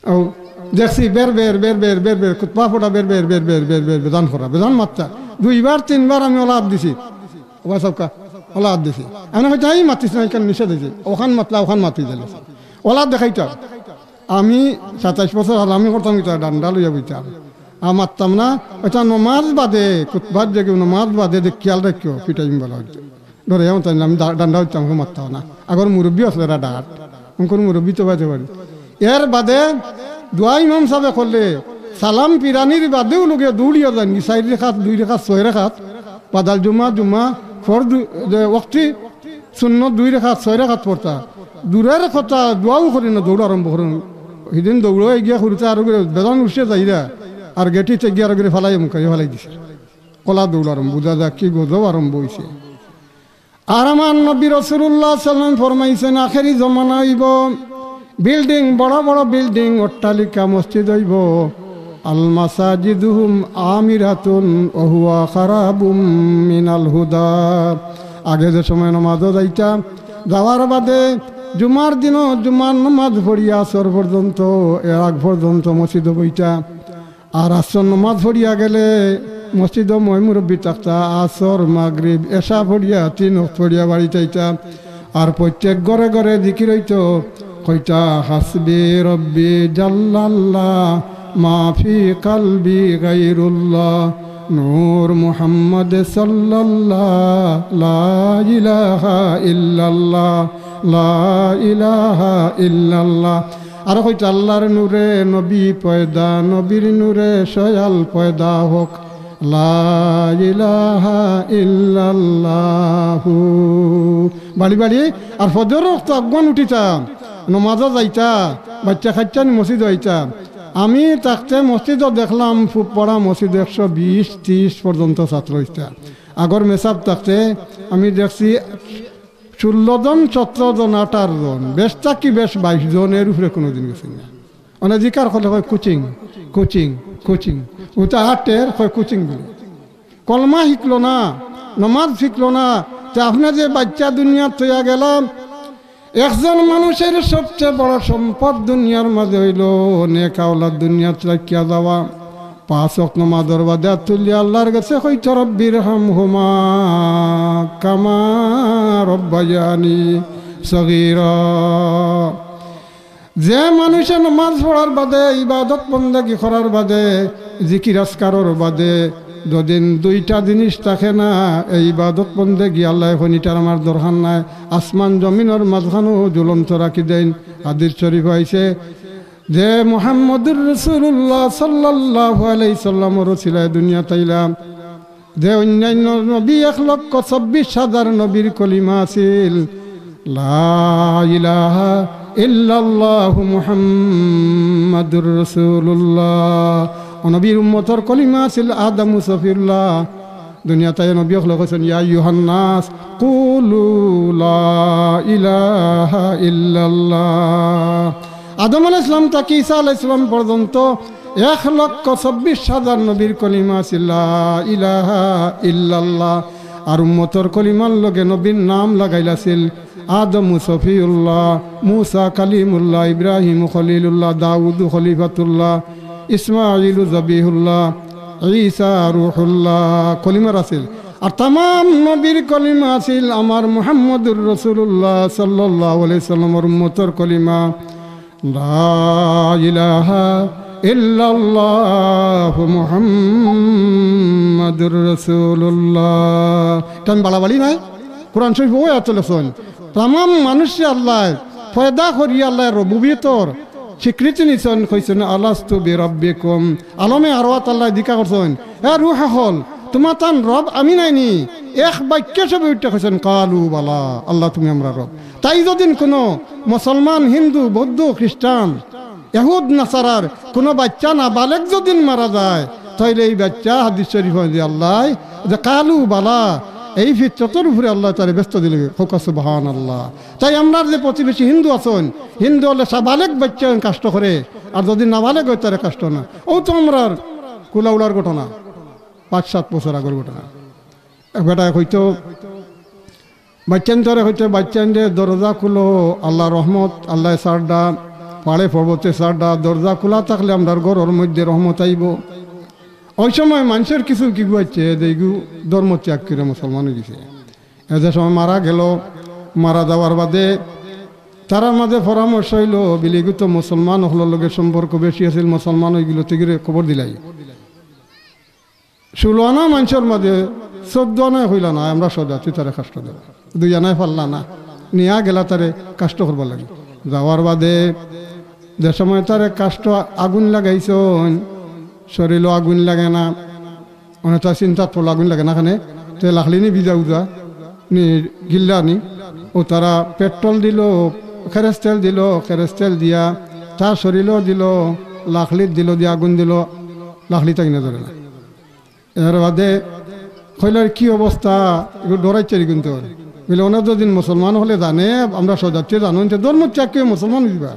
অউ দেখছি বের বের, বের বের, বের বের, খুতবা পড়া বের বের, বের বের, বের বের, বেজান করা, বেজান মাততা। দুইবার, তিনবার আমি অলা আত দিছি। ওবা সাবকা, অলা আত দিছি। আমি কইতাম, "এই মাতিস না, ইখান নিষেধ অইছে।" অখান মাতলা, অখান মাতি দিলে। অলা দেখাইতাম। আমি সাতাইশ বছর হালামি করতাম, ইতা ডান্ডা লইয়া বইতাম। আর মাততাম না, ইতা নমাজ বাদে, খুতবাত যে কেউ নমাজ বাদে দেখ, খিয়াল রাখিও, পিটাইম বলা অইতো। ধরে এমন তাই আমি ডা-, ডান্ডা অইতাম, কেউ মাততাম না। আগর মুরব্বি আছলা এরা ডাট, অনকর মুরব্বি তো বাইতে পারি। এর বাদে দোয়া ইমাম সাবে করলে, সালাম ফিরানির বাদেউ লগে দৌড়িয়া যাইন, চাইর রেখাত, দুই রেখাত, ছয় রেখাত, বাদাল জুমা, জুমা, ফরজ দু-, যে ওয়াক্তি সুন্নত দুই রেখাত, ছয় রেখাত পড়তা। দূরের কথা, দোয়াও করি না, দৌড় আরম্ভ করইন। হিদিন দৌড় অইয়া গিয়া করতে আরো করে বেজান উঠছে যাইরা, আর গেটিতে গিয়া আরো করে ফালাই মুখাই ফালাই দিছে। কলা দৌড় আরম্ভ, বুঝা যাক কি গজব আরম্ভ অইছে। আর আমার নবী রাসূলুল্লাহ সাল্লাল্লাহু আলাইহি ওয়াসাল্লাম ফরমাইছইন, আখেরি জমানা অইবো, বিল্ডিং, বড় বড় বিল্ডিং, অট্টালিকা, মসজিদ অইবো। আল মাসাজিদুহুম আমিরাতুন ওয়া হুয়া খারাবুম মিনাল হুদা। আগে যে সময় নমাজো যাইতা, যাওয়ার বাদে জুমার দিনও জুমার নমাজ পড়িয়া আসর পর্যন্ত, এর আগ পর্যন্ত মসজিদো বইতা। আর আসর নমাজ পড়িয়া গেলে মসজিদো ময় মুরব্বি থাকতা, আসর, মাগরিব, এশা পড়িয়া তিন ওয়াক্ত পড়িয়া বাড়িত আইতা। আর প্রত্যেক ঘরে ঘরে জিকির অইতো, কইতা হাসবি রব্বি জাল্লাল্লাহ, মা ফি কলবি গায়রুল্লাহ, নূর মুহাম্মদ সাল্লাল্লাহ, লা ইলাহা ইল্লাল্লাহ, লা ইলাহা ইল্লাল্লাহ। আর কইতা আল্লাহর নূরে নবী পয়দা, নবীর নূরে সয়াল পয়দা হোক, লা ইলাহা ইল্লাল্লাহু। বাড়ি বাড়ি আর ফজর ওয়াক্ত আগুয়ান উঠিতা, নমাজো যাইতা, বাচ্চা খাইচ্চানি মসজিদ আইতা। আমি থাকতে মসজিদো দেখলাম, ফুবপাড়া মসজিদ একশো বিশ ত্রিশ পর্যন্ত ছাত্র ইতা। আগর মেসাব থাকতে আমি দেখছি ষোলো জন, সতেরো জন, আঠারো জন, বেশ থাকি বেশ বাইশ জন, এর উপরে কোনোদিন গেছে না। মানে জিকার করলে কয় কোচিং, কোচিং, কোচিং। উতা আটের কয় কোচিং বলে। কলমা শিখলো না, নমাজ শিখলো না। তে আপনে যে বাচ্চা দুনিয়াত থইয়া গেলা, একজন মানুষের সবচেয়ে বড় সম্পদ দুনিয়ার মাঝে অইলো নেক আওলাদ দুনিয়াত রাখিয়া যাওয়া। পাঁচ ওয়াক্ত নমাজর বাদে আত তুলিয়া আল্লাহর গেছে কইতো, রব্বির হামহুমা কামা রব্বায়ানি সগীরা। যে মানুষে নমাজ পড়ার বাদে, ইবাদত বন্দেগি করার বাদে, জিকির আজকারর বাদে যদিন দুইটা জিনিস থাকে না, এই ইবাদত বন্দেগি আল্লায় কইন ইটার আমার দরকার নাই, আসমান জমিনর মাঝখানো ঝুলন্ত রাখি দেইন। হাদিস শরীফ আইছে যে মুহাম্মদুর রাসূলুল্লাহ সাল্লাল্লাহু আলাইহি সাল্লামর উছিলায় দুনিয়াত আইলা, যে অন্যান্য নবী এক লক্ষ চব্বিশ হাজার নবীর কলিমা আছিল, লা ইলাহা ইল্লাল্লাহু মুহাম্মাদুর রাসূলুল্লাহ। অউ নবীর উম্মতর কলিমা আছিল আদম ও সফিউল্লাহ। দুনিয়াত আইয়া নবী অকলে কইছইন, ইয়া আইয়ুহান নাস, কুলু লা ইলাহা ইল্লাল্লাহ। আদম আলাইহিস সালাম থাকি ঈসা আলাইহিস সালাম পর্যন্ত এক লক্ষ চব্বিশ হাজার নবীর কলিমা আছিল লা ইলাহা ইল্লাল্লাহ। আর উম্মতর কলিমার লগে নবীর নাম লাগাইল আছিল আদম সফিউল্লাহ, মুসা কালিমুল্লাহ, ইব্রাহিম খলিলুল্লাহ, দাউদ খলিফাতুল্লাহ, ইসমাইল জবিহুল্লাহ, ঈসা রুহুল্লাহ। কলিমার আছিল। আর তামাম নবীর কলিমা আছিল আমার মুহাম্মদুর রাসূলুল্লাহ সাল্লাল্লাহু আলাইহি সাল্লামর উম্মতর কলিমা, লা ইলাহা ইল্লাল্লাহু মুহাম্মাদুর রাসূলুল্লাহ। ইটা আমি বাড়াবাড়ি নায়, কোরআন শরীফো অউ আয়াত লেখছইন। তামাম মানুষরে আল্লায় পয়দা করি আল্লায় রুবুবিয়তর স্বীকৃতি দিছইন, কইছইন, আলাস্তু বিরাব্বিকুম। আলমে আরওয়াত আল্লায় জিকা করছইন, এ রুহ অকল, তুমাতান রব আমি নায়নি? এক বাক্যে সবে উঠিয়া কইছইন, কালু বালা, আল্লাহ তুমি আমরার রব। তাই যদিন কুনু মুসলমান, হিন্দু, বৌদ্ধ, খ্রিস্টান, ইহুদ নাসারার কুনু বাইচ্চা নাবালেগ যদিন মারা যায়, তাইলে এই বাইচ্চা হাদিস শরীফ অইছে আল্লায় যে কালু বালা, এই ফিতরতর উপরে আল্লায় তারে বেহেস্ত দিলে, কউক্কা সুবহানাল্লাহ। তাই আমরার যে প্রতিবেশী হিন্দু আছইন, হিন্দু অকলে সাবালেগ বাইচ্চা অইন কাষ্ট করে, আর যদিন নাবালেগ অয় তারে কাষ্ট না। অউ তো আমরার কুলাউড়ার ঘটনা, পাঁচ সাত বছর আগর ঘটনা। এক বেটায় কইতো, বাইচ্চাইন্তরে কইতো, বাইচ্চাইন রে দরজা খুলো, আল্লার রহমত, আল্লায় ছাড় দা, পাহাড়ে পর্বতে ছাড় দা, দরজা খুলা থাকলে আমরার ঘরর মধ্যে রহমত আইবো। অউ সময় মানষর কিছু কিগু আছে, যেগু ধর্ম ত্যাগ করি মুসলমান অইগেছে। এ যে সময় মারা গেলো, মারা যাওয়ার বাদে তারার মাঝে পরামর্শ অইলো, বিলিগু তো মুসলমান অকলর লগে সম্পর্ক বেশি আছিল, মুসলমান অইগেলো, তে ইগুরে কবর দিলাই। ষোলো আনা মানষর মাঝে চৌদ্দ আনায় কইলা না, আমরা শহযাত্রী, তারে কাষ্ট দেও। দুই আনায় পারলা না, নিয়া গেলা তারে কাষ্ট করবার লাগি। যাওয়ার বাদে যে সময় তারে কাষ্ট আগুন লাগাইছইন, শরীলো আগুন লাগে না, অনেকটা চিন্তাত পড়লো, আগুন লাগে না কেনে, তে লাকড়ি নি ভিজা উজা নি গিল্লা নি, অউ তারা পেট্রোল দিলো, খেরেজ তেল দিলো, খেরেজ তেল দিয়া তার শরীলো দিলো, লাকড়িত দিলো, দিয়া আগুন দিলো, লাকড়ি থাকি না ধরে না। এর বাদে কইলা, কি অবস্থা? ইগু ডরাইছে রে কিন্তু। বলে, অনে যদিন মুসলমান অকলে জানে, আমরা শহযাত্রী জানো, ইনতে ধর্ম ত্যাগ করি মুসলমান অইযিবা।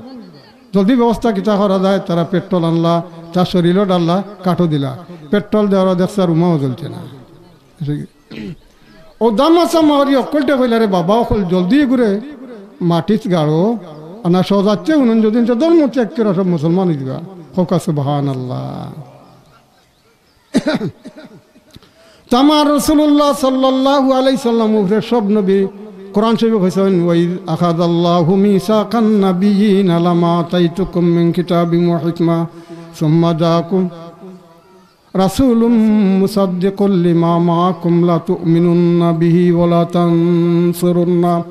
জলদি ব্যবস্থা কিতা করা যায়, তারা পেট্রোল আনলা, তার শরীলো ঢাললা, কাঠও দিলা। পেট্রোল দেওয়ার দেখছে আর উমাও জ্বলছে না। অউ দামাসা মাউরি অকলটে কইলা, রে বাবা অকল, জলদি ইগুরে মাটিত গাড়ো, আর না শহযাত্রী হুনইন যদিন, ইনতে ধর্ম ত্যাগ করি সব মুসলমান অইযিবা। কউক্কা সুবহানাল্লাহ। তো আমার রাসূলুল্লাহ সাল্লাল্লাহু আলাইহি সাল্লাম উপরে সব নবী কোরআন শরীফে কইছইন, "ওয়াইজ আখাযাল্লাহু মিসাকান নাবিয়্যিনা লামা আতাইতুকুম মিন কিতাবিন ওয়া হিকমা, সুম্মা জাআকুম রাসূলুম মুসাদ্দিকুল লিমা মাআকুম লাতুমিনুন্না বিহি ওয়া লাতানসুরুন্না।"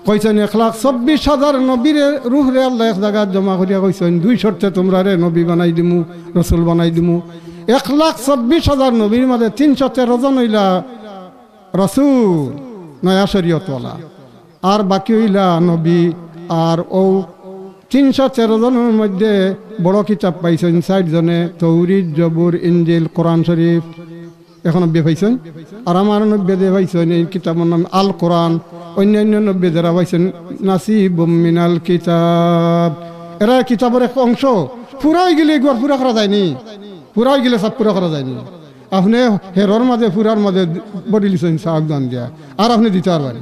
কইছইন, এক লাখ চব্বিশ হাজার নবীরে, রুহরে আল্লায় এক জাগাত জমা করিয়া কইছইন, "দুই শর্তে তুমরারে নবী বানাই দিমু, রসুল বানাই দিমু।" এক লাখ চব্বিশ হাজার নবীর মাঝে তিনশো তেরো জন অইলা রসুল, নয়া শরীয়তওয়ালা, আর বাকি অইলা নবী। আর অউ তিনশো তেরো জনর মধ্যে বড় কিতাব পাইছইন চাইর জনে, তৌরিত, জবুর, ইঞ্জিল, কোরআন শরীফ। এখন নবীয়ে পাইছইন। আর আমার নবীয়ে যে পাইছইন, এই কিতাবর নাম আল কোরআন। অইন্যাইন্য নবীয়ে যেরা পাইছইন, নাসিবুম মিনাল কিতাব। এরা কিতাবর এক অংশ। পুরা অইগেলে একবার পুরা করা যায়নি, পুরা অইগেলে সব পুরা করা যায়নি। আপনে হেরর মাঝে, পুরার মাঝে বড়ি লিছইন সাব দান দিয়া, আর আপনে দিতা পারবা নি,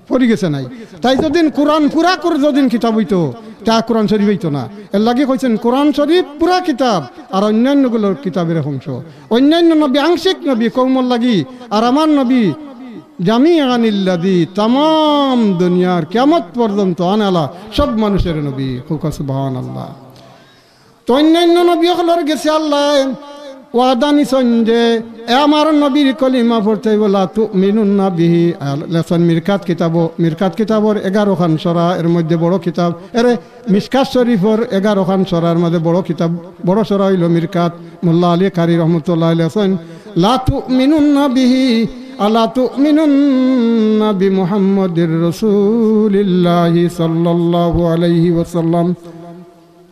পড়ি গেছে নাই। তাই যদিন কোরআন পুরা করে যদিন কিতাব অইতো, তা কোরআন শরীফ অইতো না। এরলাগি কইছইন কোরআন শরীফ পুরা কিতাব, আর অইন্যাইন্যগুলা কিতাবর এক অংশ। অইন্যাইন্য নবী আংশিক নবী কওমর লাগি, আর আমার নবী জামিআনিল্লাযী, তামাম দুনিয়ার কিয়ামত পর্যন্ত আনাআলা সব মানুষর নবী। কউক্কা সুবহানাল্লাহ। তো অইন্যাইন্য নবী অকলর গেছে আল্লায় ওয়াদা নিছইন যে, এ আমার নবীর কলিমা পড়তে অইবো, লাতুমিনুন্না বিহি। আর লেখছইন মিরকাত কিতাবো, মিরকাত কিতাবর এগারো খান সূরা, এর মধ্যে বড় কিতাব, এরে মিশকাত শরীফর এগারো খান সূরার মাঝে বড় কিতাব, বড় সূরা অইলো মিরকাত। মোল্লা আলী কারি রহমতুল্লাহ আলাইহি লেখছইন, "লাতুমিনুন্না বিহি, আ লাতুমিনুন্না বিমুহাম্মাদির রাসূলিল্লাহি সাল্লাল্লাহু আলাইহি ওয়াসাল্লাম।"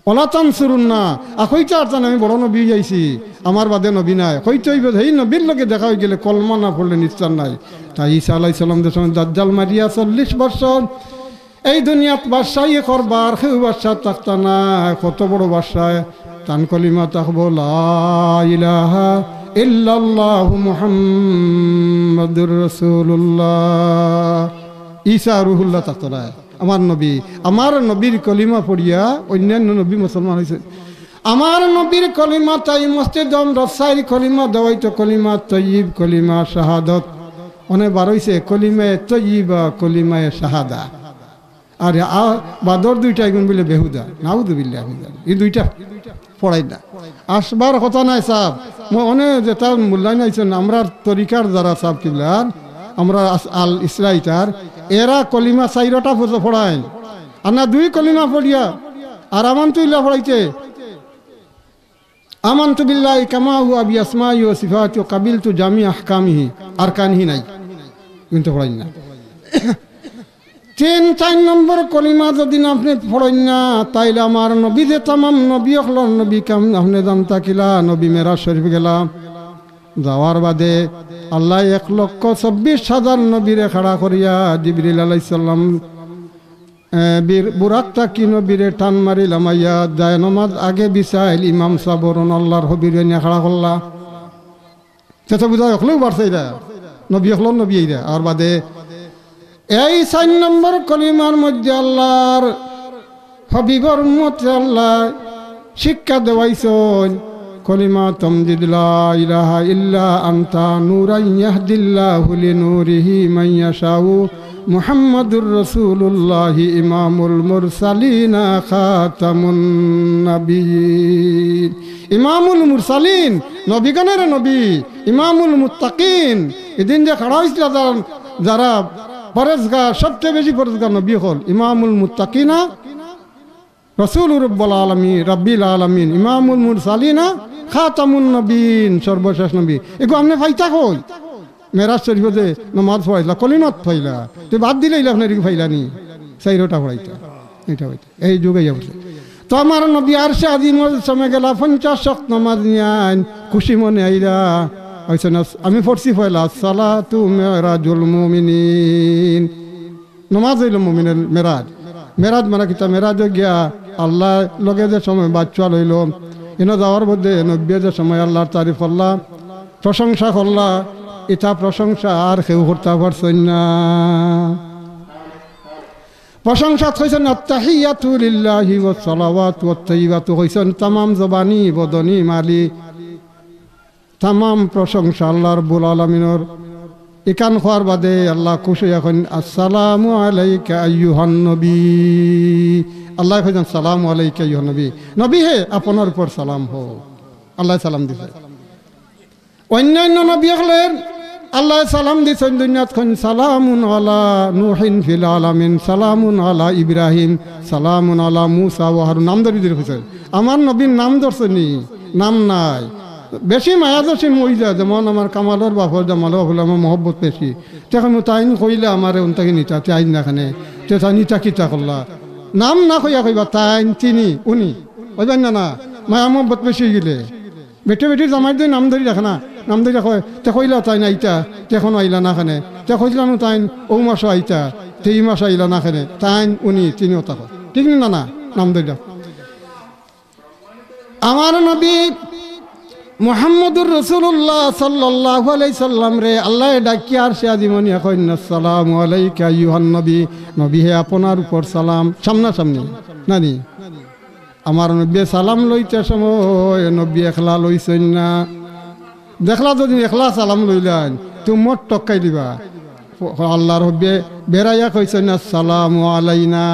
ওয়ালা তানসুরুন্না, আর কইতা পারতা না আমি বড় নবী অইযাইছি, আমার বাদে নবী নাই। কইতে অইবো, হেই নবীর লগে দেখা অইগেলে কলমা না পড়লে নিস্তার নাই। তাই ঈসা আলাইহিস সালাম যে সময় দাজ্জাল মারিয়া চল্লিশ বছর এই দুনিয়াত বাদশাহি করবা, আর কেউ বাদশা থাকতা না। কত বড় বাদশা, তান কলিমা থাকবো, লা ইলাহা ইল্লাল্লাহু মুহাম্মাদুর রাসূলুল্লাহ। ঈসা রুহুল্লাহ থাকতো না। আমার নবী, আমার নবীর কলিমা পড়িয়া অইন্যাইন্য নবী মুসলমান অইছে। আমার নবীর কলিমা তাই মসজিদ আমরাত চাইর কলিমা দেওয়াইতো, কলিমা তৈয়ব, কলিমা শাহাদত। অনে বার অইছে কলিমায়ে তৈয়বা, কলিমায়ে শাহাদা। আর আ-, বাদর দুইটা ইগুন বুলে বেহুদা। নাউযুবিল্লাহ মিন যালিক। ই দুইটা পড়াইন না। আসবার কথা নায় সাব। ম-, অনে যেতা মূল্যায়ন অইছে না, আমরার তরিকার যারা সাব কিবলার, আমরার আস-, আল ইসলাইতার, এরা কলিমা চাইরোটা পড়-, পড়াইন। আর না দুই কলিমা পড়িয়া, আর আমানতু ইলা পড়াইতে, আমানতু বিল্লাহি কামা হুয়া বিআসমাইহি ওয়া সিফাতিহি ওয়া কাবিলতু জামিআ আহকামিহি, আরকানিহি নাই। কিন্তু পড়াইন না। তিন চাইর নম্বর কলিমা যদিন আপনে পড়ইন না, তাইলে আমার নবী যে তামাম নবী অকলর নবী কাম আপনে জানতা কিলা? নবী মেরাজ শরীফ গেলা। যাওয়ার বাদে আল্লায় এক লক্ষ চব্বিশ হাজার নবীরে খাড়া করিয়া জিবরিল আলাইহিস সালাম, এ, বীর বুরাক থাকি নবীরে টান মারি লামাইয়া যায় নমাজ আগে বিছাইল ইমাম সাবর অন আল্লার হবিরে নিয়া খাড়া করলা। তে তো বুঝা অকলেউ বাড়ছে ইরা, নবী অকলর নবী ইরা। আর বাদে এই চাইর নম্বর কলিমার মধ্যে আল্লার হাবিবর উম্মতরে আল্লায় শিক্ষা দেওয়াইছইন, কলিমা তমজিদ লা ইলাহা ইল্লা আনতা নূরান ইয়াহদিল্লাহু লিনূরিহি মান ইয়াশাউ মুহাম্মাদুর রাসূলুল্লাহি ইমামুল মুরসালিনা খাতামুন নাবিয়্যিন। ইমামুল মুরসালিন, নবীগণর নবী, ইমামুল মুত্তাকিন, ইদিন যে খাড়া অইছিলা যারা, যারা পরেজগার, সবচেয়ে বেশি পরেজগার নবী অকল, ইমামুল মুত্তাকিনা, রাসূলুর রব্বুল আলামিন, রাব্বিল আলামিন, ইমামুল মুরসালিনা, খাতামুন নবীন, সর্বশেষ নবী। এগু আপনে পাইতা কই? মেরাজ শরীফো যে নমাজ পড়াইলা, কলিমাত পাইলা, তে বাদ দিলে ইলা আপনে এগু পাইলা নি? চাইরোটা পড়াইতা, এটা পাইতা। এই যুগে ইয়া বলছে। তো আমার নবী আরশে আজিমর সময় গেলা পঞ্চাশ ওয়াক্ত নমাজ নিয়া আইন, খুশি মনে আইরা, অইছে না, আমি পড়ছি পয়লা, সালাতু মেরাজুল মুমিনিন। নমাজ অইলো মুমিনর মেরাজ। মেরাজ মানে কিতা? মেরাজো গিয়া আল্লার লগে যে সময় বাচ্চা লইলো, ইনো যাওয়ার মধ্যে নবীয়ে যে সময় আল্লার তারিফ করলা, প্রশংসা করলা, ইতা প্রশংসা আর কেউ করতা পারছইন না। প্রশংসাত কইছইন, "আত্তাহিয়াতু লিল্লাহি ওয়াস সালাওয়াতু ওয়াত তাইয়িবাতু", কইছইন তামাম জবানি, বদনি, মালি, তামাম প্রশংসা আল্লাহ রাব্বুল আলামিনর। ইখান কওয়ার বাদে আল্লায় খুশ অইয়া কইন, "আসসালামু আলাইকা আইয়ুহান নবী।" আল্লায় কইছইন, "সালামু আলাইকা আইয়ুহান নবী।" নবী হে, আপনার উপর সালাম হোক। আল্লায় সালাম দিছে। অইন্য অইন্য নবী অকলরে আল্লায় সালাম দিছইন দুনিয়াত, কইন, "সালামুন আলা নূহিন ফিল আলামিন, সালামুন আলা ইব্রাহিম, সালামুন আলা মুসা ওয়া হারুন।" নাম ধরি ধরি কইছইন। আমার নবীর নাম ধরছইন নি? নাম নাই। বেশি মায়া যখন অইযায়, যেমন আমার কামালর বাপর, জামালর বাপর আমার মহব্বত বেশি। তে কইমু, "তাইন কইলা আমারে অন থাকি নিতা, তে আইন না কেনে? তে তাইন ইতা কিতা করলা?" নাম না কইয়া কইবা, "তাইন, তিনি, উনি।" অইবা না, না, মায়া মহব্বত বেশি অইগেলে। বেটি বেটির জামাইর দুই নাম ধরি রাখে না, নাম ধরি রাখে, "তে কইলা তাইন আইতা, তে অখনো আইলা না কেনে? তে কইছিলা নু তাইন অউ মাসো আইতা, তে ই মাসো আইলা না কেনে? তাইন, উনি, তিনি" অতা কয়। ঠিক নি না, না? নাম ধরি রাখে। আমার নবী মুহাম্মদুর রাসূলুল্লাহ সাল্লাল্লাহু আলাইহি সাল্লামরে আল্লায় ডাকিয়া আরশে আজিমো নিয়া কইন, "আসসালামু আলাইকা আইয়ুহান নবী।" নবী হে, আপনার উপর সালাম। সামনাসামনি, না নি? আমার নবীয়ে সালাম লইতে সময় নবী একলা লইছইন না। দেখলা যদি একলা সালাম লইলাইন, তে উম্মত টক্কাই দিবা। আল্লার হাবিবে বেড়াইয়া কইছইন, "আসসালামু আলাইনা,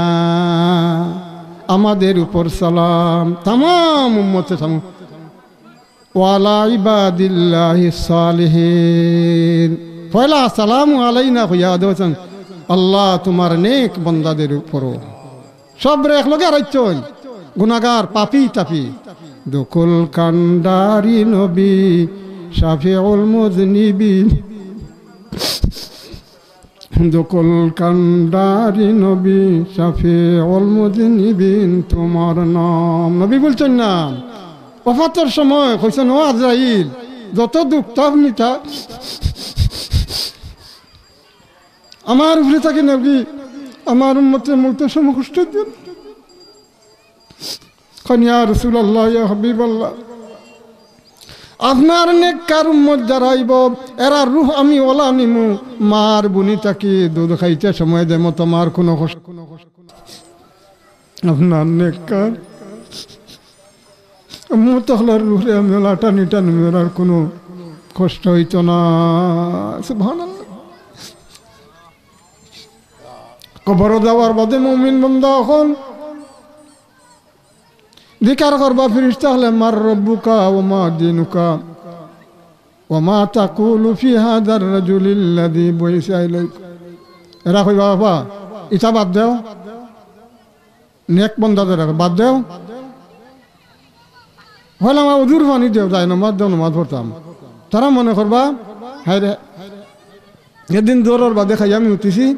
আমাদের উপর সালাম।" তামাম উম্মতে সালাম। "ওয়ালা ইবাদিল্লাহিস সালিহিন।" পয়লা "আসসালামু আলাইনা" কইয়া দে কইছইন, "আল্লাহ, তুমার নেক বন্দাদের উপরও।" সবরে একলগে আরাইছইন, গুনাগার, পাপী, তাপী। দুকুল কান্ডারি নবী, শাফিউল মুজনিবিন। দুকুল কান্ডারি নবী, শাফিউল মুজনিবিন, তুমার নাম। নবী বলছইন না, ওফাতর সময় কইছইন, "ও আজরাইল, যত দুখ তাপ নিতা আমার উপরে থাকি নেওগি, আমার উম্মতরে মৌতর সময় কষ্ট দিও না।" কইন, "ইয়া রাসূলুল্লাহ, ইয়া হাবিবাল্লাহ, আপনার নেককার উম্মত যারা আইবো, এরার রুহ আমি অলা নিমু, মার বুনি থাকি দুধ খাইতে সময় যেমতো মার কুনু কষ্ট, আপনার নেককার উম্মত অকলর রুহরে আমি অলা টানি টানি, এরার কুনু কষ্ট অইতো না।" সুবহানাল্লাহ। কবরো যাওয়ার বাদে মুমিন বান্দা অকল জিকার করবা ফিরিস্তা অকলে, "মান রাব্বুকা ওয়া মা দীনুকা ওয়া মা তাকুলু ফি হাযার রাজুলিল্লাযী বুইসা ইলাইকুম।" এরা কইবা, "বাবা, ইতা বাদ দেও, নেক বন্দা যারা, বাদ দেও।" কইলা, "আমার উজুর পানি দেও, যাই নমাজ দেও, নমাজ পড়তাম।" তারা মনে করবা, "হায় রে, এদিন জোহরর বাদে খাইয়া আমি উঠিছি,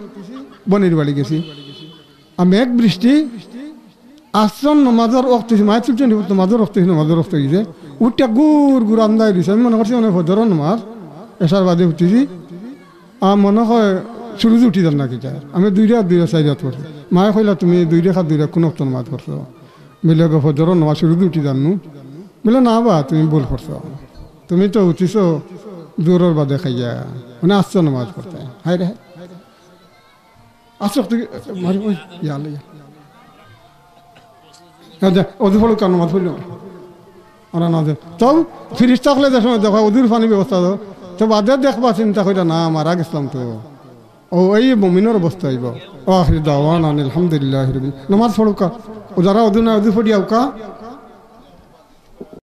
বনির বাড়ি গেছি, আর মেঘ বৃষ্টি, আসর নমাজর ওয়াক্ত অইছে, মায়ে তুলছেন, নমাজর ওয়াক্ত অইছে, নমাজর ওয়াক্ত অইছে, উঠিয়া গুর গুর আন্দাই দিছে, আমি মনে করছি মানে ফজরর নমাজ, এশার বাদে উঠিছি, আর মনে হয় সুরুজ উঠি যার না কিতা, আমি দুই রাত, দুই রাত, চাইর রাত পড়ছি।" মায়ে কইলা, "তুমি দুই রাকাত, দুই রাকাত কুন ওয়াক্ত নমাজ পড়ছো?" বলে, "গো, ফজরর নমাজ সুরুজ উঠি যার নু।" বলে, "না বা, তুমি ভুল করছো, তুমি তো উঠিছো জোহরর বাদে খাইয়া, মানে আসর নমাজ পড়তে।" হায় রে, আসর তো মারি, ওই, ইয়া আল্লাহ, ইয়া। আচ্ছা, অজু পড়ো, কার নমাজ পড়লো? ওরা না দে। তো ফিরিস্তা অকলে যে সময় দেখো, অজুর পানি ব্যবস্থা দাও। তো বাদে দেখবা, চিন্তা কইরা, "না, মারা গেছিলাম তো।" ও, এই মুমিনর অবস্থা অইবো। ওয়া আখিরু দাওয়ানা আনিল হামদুলিল্লাহি রাব্বিল। নমাজ পড়ুক্কা। ও যারা অজু নাই, অজু পড়িয়া আউক্কা।